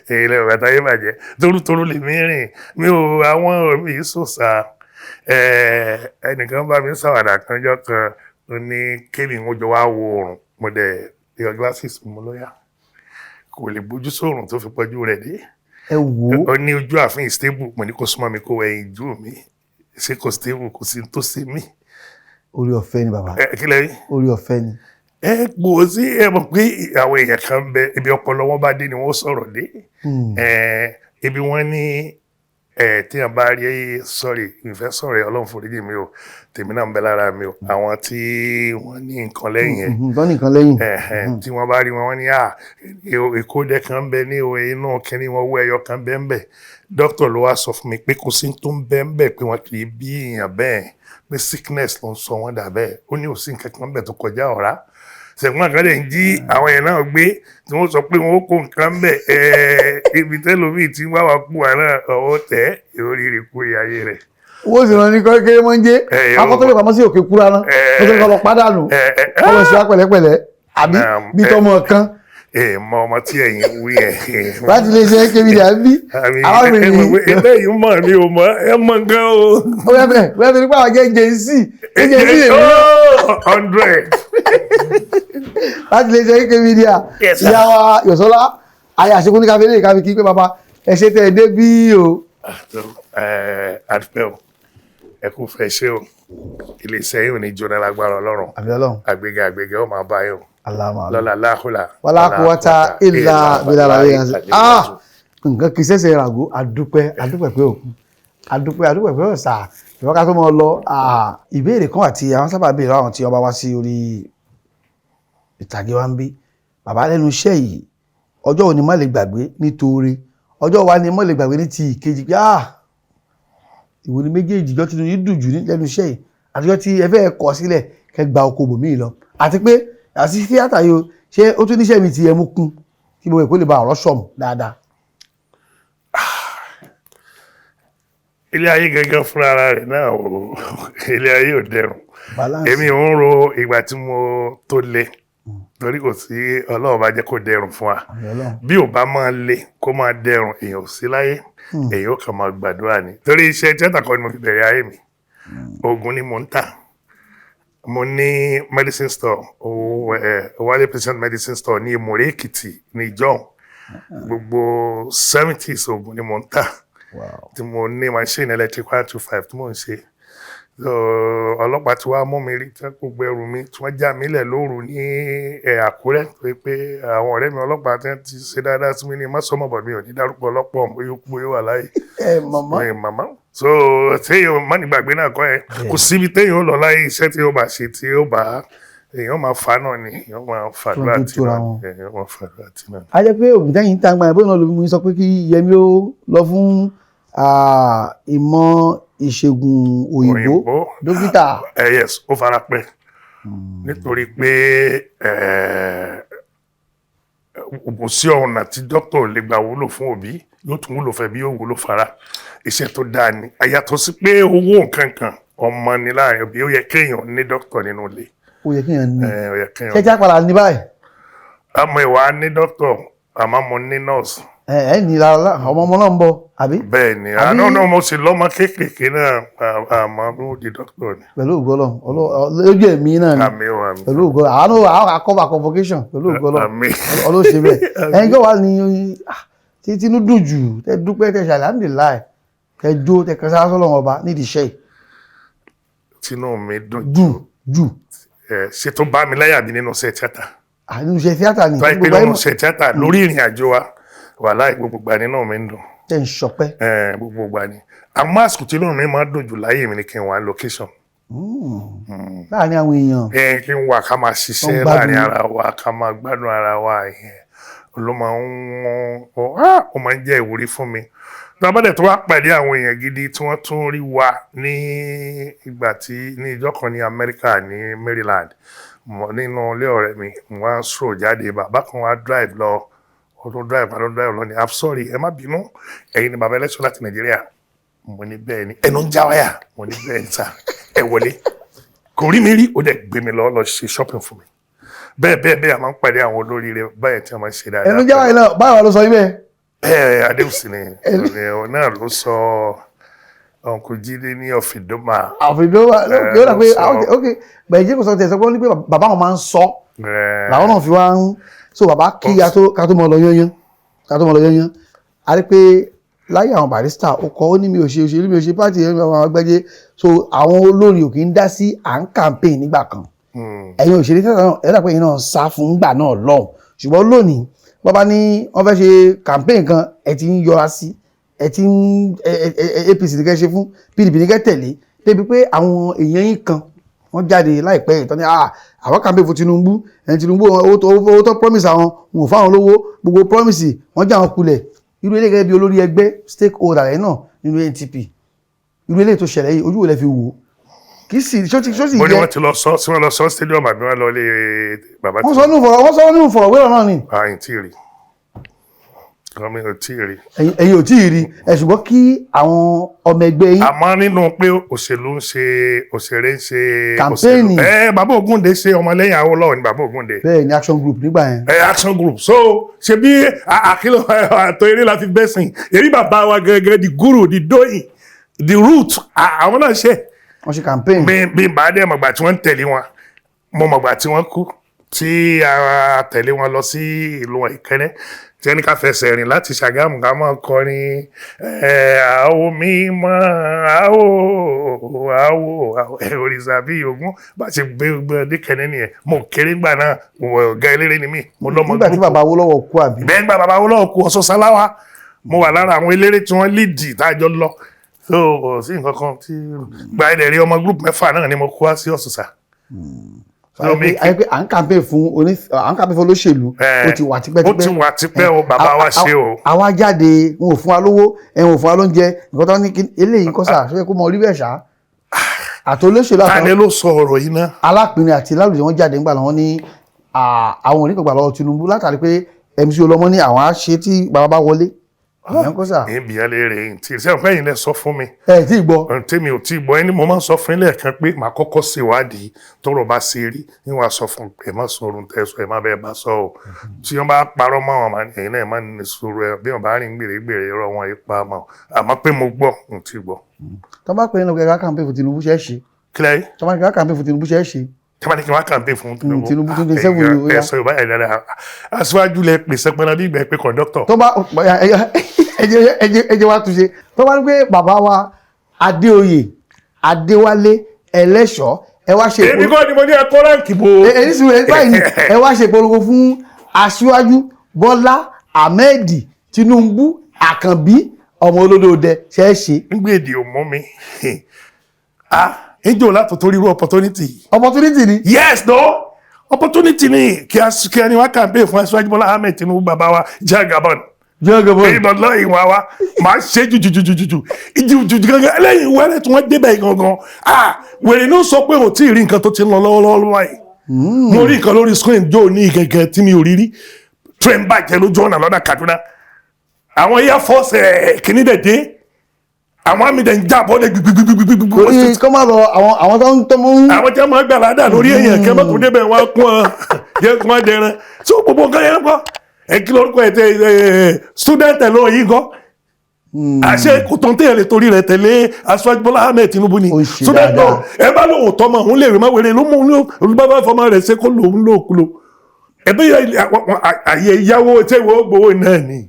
ẹ̀yin lẹ mọ̀ pé ayé bàjẹ́. Torútorú lèmi rìn, mi ò àwọn mi yìí sòsà. Ẹnìkan bá mi ṣàwàdà kanjọ́ kan, ó ní kémi ń jọ wá wo oòrùn. Mo dẹ̀ yọ glasses mo lóyà, kò lè bójú sóòrùn tó fi pọ́jú rẹ̀ dé. Ẹ wò ó. Ó ní ojú ààfin stable. Mo ní kó súnmọ́ mi, kó wẹ̀yìn ojú mi, ṣé kò stable? Kò sí tó ṣe mí. Orí ọ̀fẹ́ ni, bàbá. Ẹ kí lẹ rí? Orí ọ̀fẹ́ ni. Ẹ kò sí, ẹ mọ̀ pé àwọn èèyàn kan bẹ, ibi ọpọlọ wọn bá dé ni wọ́n sọ̀rọ̀ dé. Ẹ ibi wọn ní ẹ tí wọn bá rí, sọrí ìfẹ́ sọ̀rọ̀ ẹ, Ọlọ́run foríjì mi o, tèmi náà ń bẹ lára mi o, àwọn tí wọ́n ní nǹkan lẹ́yìn ẹ̀. Tó ní nǹkan lẹ́yìn. Ẹ̀hẹ̀n, tí wọ́n bá rí wọn, wọ́n ní à èkó dẹ kan bẹ ní o, inú kínní wọn wọ ẹyọ kan bẹ ń bẹ. Dókítà ló wá sọ fún mi pé kò sí tó ń bẹ ń bẹ, pé wọn kì í bí èèyàn bẹ́ẹ̀, pé sickness ló ń sọ wọ́n dà bẹ́ẹ̀. Ó ní ò sí nǹkan kan bẹ̀ tó kọjá ọ̀rá ṣẹ̀gbọ́n kan lè ń jí àwọn èèyàn náà gbé tí wọ́n sọ pé wọ́n ó kó nǹkan bẹ̀. Ibi tẹ́lómi tí wọ́n wá kú wa náà, ọwọ́ tẹ̀ oríire kú ayé rẹ̀. Owó sì rán ní kékeré mọ́ ń jẹ́. Akọ́ tó lè pamọ́ sí òkè kúra náà, ó tó kọ́ lọ pádànù, kọ́ lọ sí wa pẹ̀lẹ́pẹ̀lẹ́ àbí bí tọmọ kan. Ẹ mọ ọmọ tí ẹ̀yin wí ẹ̀. Láti lè ṣe kébì dà bí arábìnrin yìí. Eléyìí mọ̀ mi ò mọ̀, ẹ mọ̀ nǹkan o. Ó yẹ bẹ́ẹ̀ bẹ́ẹ̀ torí pé àwọn jẹ́ Gen Z, Gen Z lè rí. 100. Láti lè ṣe kébì dà. Yes, sir. Ìyá wa Yọ̀sọ́lá ayé àṣekún ní káfí lè káfí kí pé bàbá ẹ ṣe tẹ́ ẹ dé bí o. Ẹ adúpẹ́ o, ẹ kú fẹ́ ṣe o, iléeṣẹ́ yìí ò ní jóná lágbára Ọlọ́run. Àbí Ọlọ́run. Àgbéga àgbéga ó máa bá yín o. Aláàmà. Lọ́la láhùlà. Wala quwwata illa billahi. Ah, nǹkan kì í ṣẹ̀ṣẹ̀ ràgó. Adúpẹ́, adúpẹ́ pé òkun, adúpẹ́, adúpẹ́ pé ọ̀sà ìwọ́n ká tó mọ́ lọ. Ah, ìbéèrè kan àti àwọn sábà béèrè àwọn tí wọ́n bá wá sí orí ìtàgé wa ń bí bàbá lẹ́nu iṣẹ́ yìí, ọjọ́ òní má lè gbàgbé nítorí ọjọ́ wa ni má lè gbàgbé ní ti ìkejì pé ah, ìwò ni méjèèjì, ìjọ tinú yìí dùn jù ní lẹ́nu iṣẹ́ yìí, àtijọ́ tí ẹ fẹ́ kọ̀ sílẹ̀ kẹ́ gba oko bòmíì lọ, àti pé àti tíátà yìí o, ṣé ó tún níṣẹ́ mi ti ẹ mú kún kí gbogbo èkó lè ba ọ̀rọ̀ sọ̀mù dáadáa? Ilé ayé gangan fúnra ara rẹ̀ náà o, ilé ayé ò dẹrùn. Balance. Èmi ò ń ro ìgbà tí mo tó le, torí kò sí, Ọlọ́run bá jẹ́ kó dẹrùn fún wa. Àmì Ọlọ́run. Bí ò bá máa le kó máa dẹrùn, èèyàn ò sí láyé, èèyàn ó kàn máa gbàdúrà ni, torí iṣẹ́ tíátà kọ́ ni mo fi bẹ̀rẹ̀ ayé mi. Oògùn ni mò ń tà. Mo ní medicine store owó ẹ, Wálé Patient Medicine Store ní Ìmọ̀rẹ́ Èkìtì ní Ìjọ́un, gbogbo 70s. Oògùn ni mò ń tà tí mo ní machine electric 125 tí mò ń ṣe. So ọlọ́pàá tí wàá mú mi rí, tí wọ́n kó gbẹrù mi, tí wọ́n já mi lẹ̀ lóru ní ẹ̀ Àkúrẹ́, torí pé àwọn ọ̀rẹ́ mi ọlọ́pàá tí wọ́n ti ṣe dáadáa sí mi ní mọ́sọ́mọ́bọ̀. Mi ò ní dárúkọ ọlọ́pàá ọ̀hún, bóyá ó kú, bóyá ó wà láyé. Ẹ mọ̀mọ́. Mi màmá so téèyàn má ní gbàgbé náà kọ́ ẹ, kò síbi téèyàn ó lọ láyé, iṣẹ́ tí ó bá ṣe, tí ó bá èèyàn máa fa náà ni èèyàn máa fàdúrà Tó ń tì tóra náà wọn. Èèyàn máa fàdúrà tì náà. A jẹ́ pé ògùn tẹ́yìn ń ta gbà yẹn, bóyá náà ló mú sọ pé kí Yẹmí ó lọ fún ìmọ̀ ìṣègùn òyìnbó, dókítà. Ẹ yes, ó fara pẹ́ nítorí pé kò sí ọ̀nà tí dókítà ò lè gbà wúlò fún òbí. Yóò tún wúlò fẹ́ bí yóò wúlò fara. Iṣẹ́ tó dáa ni. Àyàtọ̀ sí pé owó nǹkan kan ọmọ ni láàrin òbí, ó yẹ kéèyàn ní dókítà nínú ilé. Ó yẹ kéèyàn ní. Ẹ, ó yẹ kéèyàn. Ṣé tí a padà ní báyìí? Àmọ́ ìwà ní dókítà, àmọ́ mo ní nọ́ọ̀sì. Ẹ ní lára ọmọ ọmọ náà ń bọ̀, àbí? Bẹ́ẹ̀ ni. Àná náà mo sì lọ́mọ kéékèèké náà, àmọ́ ó di dókítà ni. Pẹ̀lú ògo Ọlọ́run, lójú ẹ̀mí náà ni. Àmín o, àmín. Pẹ̀lú ògo Ọlọ́run, àánú àwọn àkọ́bà convocation pẹ̀lú ògo Ọlọ́run. Àmín. Ọlọ́run ṣe bẹ́ẹ̀. Ẹ̀yin kọ́ wa ni tí tinú dùn jù, tẹ dúpẹ́, tẹ ṣe alhamdulillahi, tẹ jó, tẹ kẹsàn án sọ́lọ́run ọba nídìí iṣẹ́ yìí? Tinú mi dùn Dùn jù. Ẹ ṣe tó bá mi láyà bí nínú iṣẹ́ tíátà? Nínú iṣẹ́ tíátà ni. Tó àìpé Gbogbo ayé nínú mọ̀. iṣẹ́ tíátà lórí ìrìn àjò wa, wàláhì, gbogbo ìgbà nínú mi ń dùn. Tẹ ń ṣọpẹ́. Ẹ, gbogbo ìgbà ni. Àmọ́ àsìkò tí inú mi máa ń dùn jù láyé mi ni kí n wà ní location. Láàrin àwọn èèyàn. Ẹ, kí n wà ká máa ṣiṣẹ́ Wọ́n gbádùn. láàrin ara wa, ká máa gbádùn ara wa, yẹn ló máa ń ó máa ń jẹ́ ìwúrí fún mi. Tá a bá dẹ̀ tó wá pàdé àwọn èèyàn gidi tí wọ́n tún rí wa ní ìgbà tí ní ìjọ kan ní Amẹ́ríkà, ní Maryland, nínú ilé ọ̀rẹ́ mi, mo wá sọ̀rọ̀ jáde, bàbá kan wá drive lọ, ó tún drive, ó tún drive lọ ní, "I'm sorry, ẹ má bínú, ẹ̀yin ni bàbá ẹlẹ́ṣọ́ láti Nàìjíríà?" Mo ní bẹ́ẹ̀ ni. "Ẹnu ń já wáyà." Mo ní bẹ́ẹ̀ ni sà, ẹ wọlé. Kò rí mi rí, ó dẹ̀ gbé mi lọ lọ ṣe shopping fún mi. Bẹ́ẹ̀ bẹ́ẹ̀ bẹ́ẹ̀, a máa ń pàdé àwọn olóríire báyẹn tí wọ́n máa ń ṣe dáadáa. Ẹnu jáwé náà, báwo ló sọ yín bẹ́ẹ̀? Ẹ, Adéhùsì ni ni náà ló sọ, Uncle Jídé ní ọ̀fìdómà. Àfìdó wa lókè, ó dà pé ló sọ. Ok, gbẹ̀jẹ̀ kò sọ tẹ̀ sọ pé ó ní pé bàbá wọn máa ń sọ làwọn náà fi wá ń so. Bàbá, kí a tó ká tó mọ lọ yányán, ká tó mọ lọ yányán, a rí pé láyé àwọn Barrister, ó kọ, ó ní mi ò ṣe òṣèlú, mi ò ṣe party àwọn agbẹ́jẹ́, so àwọn olórin ò kì í dá sí à ń campaign nígbà kan. Ẹ̀yin òṣèré tẹ́tà náà, ẹ̀ dà pé ẹ̀yin náà ń sá fún gbà náà lọ́hùn, ṣùgbọ́n lónìí, bàbá ní wọ́n fẹ́ ṣe campaign kan, ẹ ti ń yọra sí, ẹ ti ń ẹ APC ní kẹ́ ṣe fún, PDP ní kẹ́ tẹ̀lé, débi pé àwọn èèyàn yín kan wọ́n jáde láìpẹ́ ìtọ́ ní àwọn campaign fún Tinubu. Ẹni Tinubu, owó tó promise àwọn, wọn ò fáwọn lówó, gbogbo promise wọ́n já wọn kulẹ̀. Irú eléyìí, gẹ́gẹ́ bí olórí ẹgbẹ́, stakeholder rẹ̀ náà nínú NTP, irú eléyìí tó ṣẹlẹ̀ yìí, ojú wo lẹ fi wò ó? Kì í sì ṣó ti ṣó sì Mo ní yẹ wọ́n ti lọ sọ sí, wọ́n lọ sọ stadium àbí wọ́n lọ lé bàbá? Wọ́n sọ nínú ìfọ̀rọ̀wérọ̀ náà ni. Àyìn tí ì rí, ọmọ ò tí ì rí. Ẹ̀yin ò tí ì rí ẹ, ṣùgbọ́n kí àwọn ọmọ ẹgbẹ́ yín. Àmọ́ nínú pé òṣèlú ń ṣe, òṣèré ń ṣe Campaign. òṣèlú. Ẹ, bàbá Ògúndé ṣe, ọmọlẹ́yìn Awólọ́wọ̀ ni bàbá Ògúndé. Bẹ́ẹ̀ ni, Action Group nígbà yẹn. Ẹ, Action Group. So ṣe bí àkìlọ̀ àtọ̀ eré la fi bẹ́sìn èrí bàbá wa gẹ́gẹ́, the guru, the doyin, the root, àwọn náà ṣe. Wọ́n ṣe campaign. Bí bá dẹ̀ mọ̀gbà tí wọ́n ń tẹ̀lé wọn, mo mọ̀gbà tí wọ́n kú, tí a tẹ̀lé wọn lọ sí ìlú Ìkẹ́nnẹ́, tí ẹni ká fẹsẹ̀ rìn láti Ṣàgámù, ká máa kọrin ẹ, àwọ̀ mímọ́, àwọ̀ àwọ̀ ẹ, òrìṣà bíi Ògún. Bá ṣe gbé gbé dékẹ́nnẹ́ nìyẹn. Mo kéré ńgbà náà, ọ̀gá eléré ni mí, mo lọ́mọ. Nígbà tí bàbá Awólọ́wọ̀ kú, àbí? Bẹ́ẹ̀, gbà bàbá Awólọ́wọ̀ kú, ọ̀sán sáláwá, mo wà lára àwọn eléré tí wọ́n lídìí tá a jọ lọ. So kò sí nǹkan kan tí gba ilẹ̀ rí. Ọmọ group mẹ́fà náà ni mo kó wá sí Ọ̀ṣùṣà. So, ayé pé à ń campaign fún olóṣèlú, ó ti wà tipẹ́tipẹ́. Ó ti wà tipẹ́ o, bàbá wa ṣe o. Àwa jáde, wọn ò fún wa lówó, ẹ wọn ò fún wa lóúnjẹ, nǹkan tó ní eléyìí ń kọ́ sà, ṣé kó mọ orí bẹ́ẹ̀ ṣá àti olóṣèlú Ta ni àtàwọn ló sọ ọ̀rọ̀ yìí náà? Alápinni àti Lálùjẹ, wọn jáde ńgbà làwọn ní àwọn oníkàngbà lọ́wọ́ Tinubu, látàrí pé MC Olúọmọ ní àwọn á ṣe tí bàbá bá wọlé, ìyẹn kọ́ sà. Èyí bìyàn lè rè é tí ṣé ọ̀pẹ́ yìí lẹ sọ fún mi. Ẹ tí ì gbọ́. Ohun tèmi ò tí ì gbọ́, ẹni mo máa ń sọ fún ilé ẹ̀kan pé màá kọ́kọ́ ṣèwádìí tọ́rọ̀ bá ṣe rí ní wàá sọ fún ẹ, má sọ orun tẹ sọ, ẹ má bẹ́ẹ̀ bá sọ o. Tí wọ́n bá parọ́ mọ́ àwọn, ẹ̀yin náà ẹ má ní sùúrù ẹ, bí wọ́n bá rìn gbèrègbèrè irọ́ wọn ipa mọ́. Àmọ́ pé mo gbọ́, n tí gbọ́. Tó bá pè é nínú kẹ́kẹ́ campaign fún Tinubu, ṣe é ṣe? Kílẹ̀ yìí? Tó bá ní kẹ́kẹ́ campaign fún Tinubu, ṣe é ṣe? Tí wọ́n bá ní kí wọ́n campaign fún Tinubu? Tinubu 27 yìí, ó ẹ yá. sọ Yorùbá ẹ̀ dáadáa. Aṣíwájú lẹ pèsè pẹ́ẹ́nà bí ìgbà pé kọ̀ńdọ́tọ̀. Tó bá ẹ jẹ́ wá túnṣe, tó bá ní pé bàbá wa Adéoyè Adéwálé Ẹlẹ́ṣọ́, ẹ wá ṣe Èmi kọ́ ni mo ní ẹ̀kọ́ ránkì bò. Ẹ ní sùúrù, ẹ báyìí ni ẹ wá ṣe ìpolongo fún Aṣíwájú Bọ́lá Ahmed Tinubu, Àkànbí ọmọ olódòdẹ, ṣe é ṣe? Ngbèdì ò mú mi. Ah, ejò látò torí irú opportunity yìí. Opportunity ni. Yes, no, opportunity ni kí a kí ẹni wá campaign fún Aṣíwájú Bọ́lá Ahmed Tinubu, bàbá wa Jagaban. Jagaban. Èyí lọ lọ ìwà wa máa ṣe jùjùjùjùjù jùjù gangan lẹ́yìn wẹ́rẹ́ tí wọ́n débẹ̀ gangan. Ah, wèrè ní ó sọ pé ò tí ì rí nǹkan tó ti ń lọ lọ́wọ́lọ́wọ́ báyìí. Mo rí nǹkan lórí screen jó ní gẹ́gẹ́ tí mi ò rí rí. Train bàjẹ́ lójú ọ̀nà lọ́nà Kaduna. Àwọn Air Force ẹ̀ kìíní dẹ̀ dé, àwọn army dẹ̀ ń jábọ́ lé gbigbigbigbigbigbi. Torí kọ́ máa lọ àwọn tó ń tó mú. Àwọn tí wọ́n máa gbà ládà lórí èèyàn kí wọ́n má tún débẹ̀, wọ́n á kún ọ jẹ́ kún ọ dẹran. So gbogbo nǹkan yẹn kọ́ ẹ, kí lórúkọ ẹ tẹ ẹ, student ẹ lọ yìí kọ́, àṣẹ kò tó ń tẹ̀yẹ̀ lè torí rẹ̀ tẹ̀lé Aṣíwájú Bọ́lá Ahmed Tinubu ni. Ó ń ṣe Student dáadáa. lọ ẹ bá lóun tọmọ òun lè rí má wéré ló mú un bá fọmọ rẹ̀ ṣe kó lòun lò kúlò ẹbí àyè ìyàwó tí ìwọ gbowó náà ni.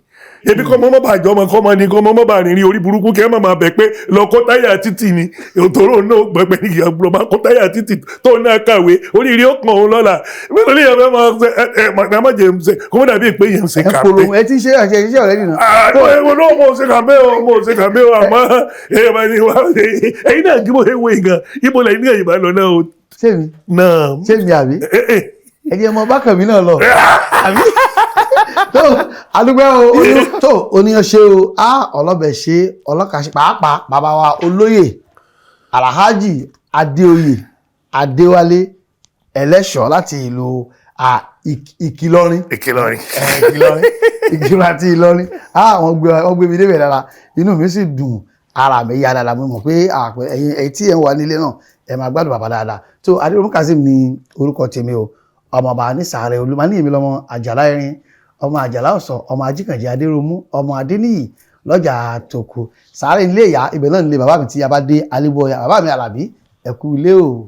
Ebi kọ́ mọ́ bá jọ ọmọ kọ́ mọ́ ni kọ́ mọ́ bá rìnrìn orí burúkú kẹ́ mọ́ máa bẹ̀ pé lọ kó táyà títì ni òtòrò náà gbẹgbẹ ní ìyàgbọ́ máa kó táyà títì tó náà kàwé oríire ó kàn òun lọ́la. Mélòó lè yàn fẹ́ máa ṣe ẹ ẹ ẹ má jẹ ń ṣe kó mọ́ dàbí pé yẹn ń ṣe Ẹ kàpé. polówó, ẹ ti ṣe àṣẹ iṣẹ́ ọ̀rẹ́ nìyẹn. Àánú ẹ wo náà, mo ṣe kàmpé o, mo ṣe kàmpé o, àmọ́ ẹ máa ní wá ẹ̀yin náà kí mo ṣe wo nǹkan ibo lẹ́yìn náà ìbá lọ náà o. Ṣé mi? Náà. Ṣé mi àbí? Ẹ jẹ́ ọmọ bákan mi náà lọ àbí? Tó adúgbò o tó oníyan ṣe o, á ọlọ́bẹ̀ ṣe, ọlọ́kà ṣe, pàápàá bàbá wa olóyè Alhaji Adéoyè Adéwálé Ẹlẹ́ṣọ̀ láti ìlú Ìkìlọrin. Ìkìlọrin. Ìkìlọrin, Ìkìlọrin àti Ìlọrin. Wọ́n gbé mi débẹ̀ dára, inú mi sì dùn, ara mi yá dáadáa. Mo mọ̀ pé ẹ̀yin tí ẹ̀ ń wà nílé náà, ẹ̀ máa gbádùn bàbá dáadáa. Tó Adéròmú Kazeem ní orúkọ tèmi o, ọmọọba nísàárẹ̀ olúmọ ní èmi lọmọ Àjàlá Erin, ọmọ Àjàlá Ọ̀sán, ọmọ Ajíkànjẹ Adéròmú, ọmọ Adéníyì lọ́jà tòkó sàárẹ̀ ilé ìyá, ibẹ̀ náà nílé bàbá mi tí a bá dé Alíbọ̀ọ́yà, bàbá mi Àlàbí, ẹ̀kú ilé o.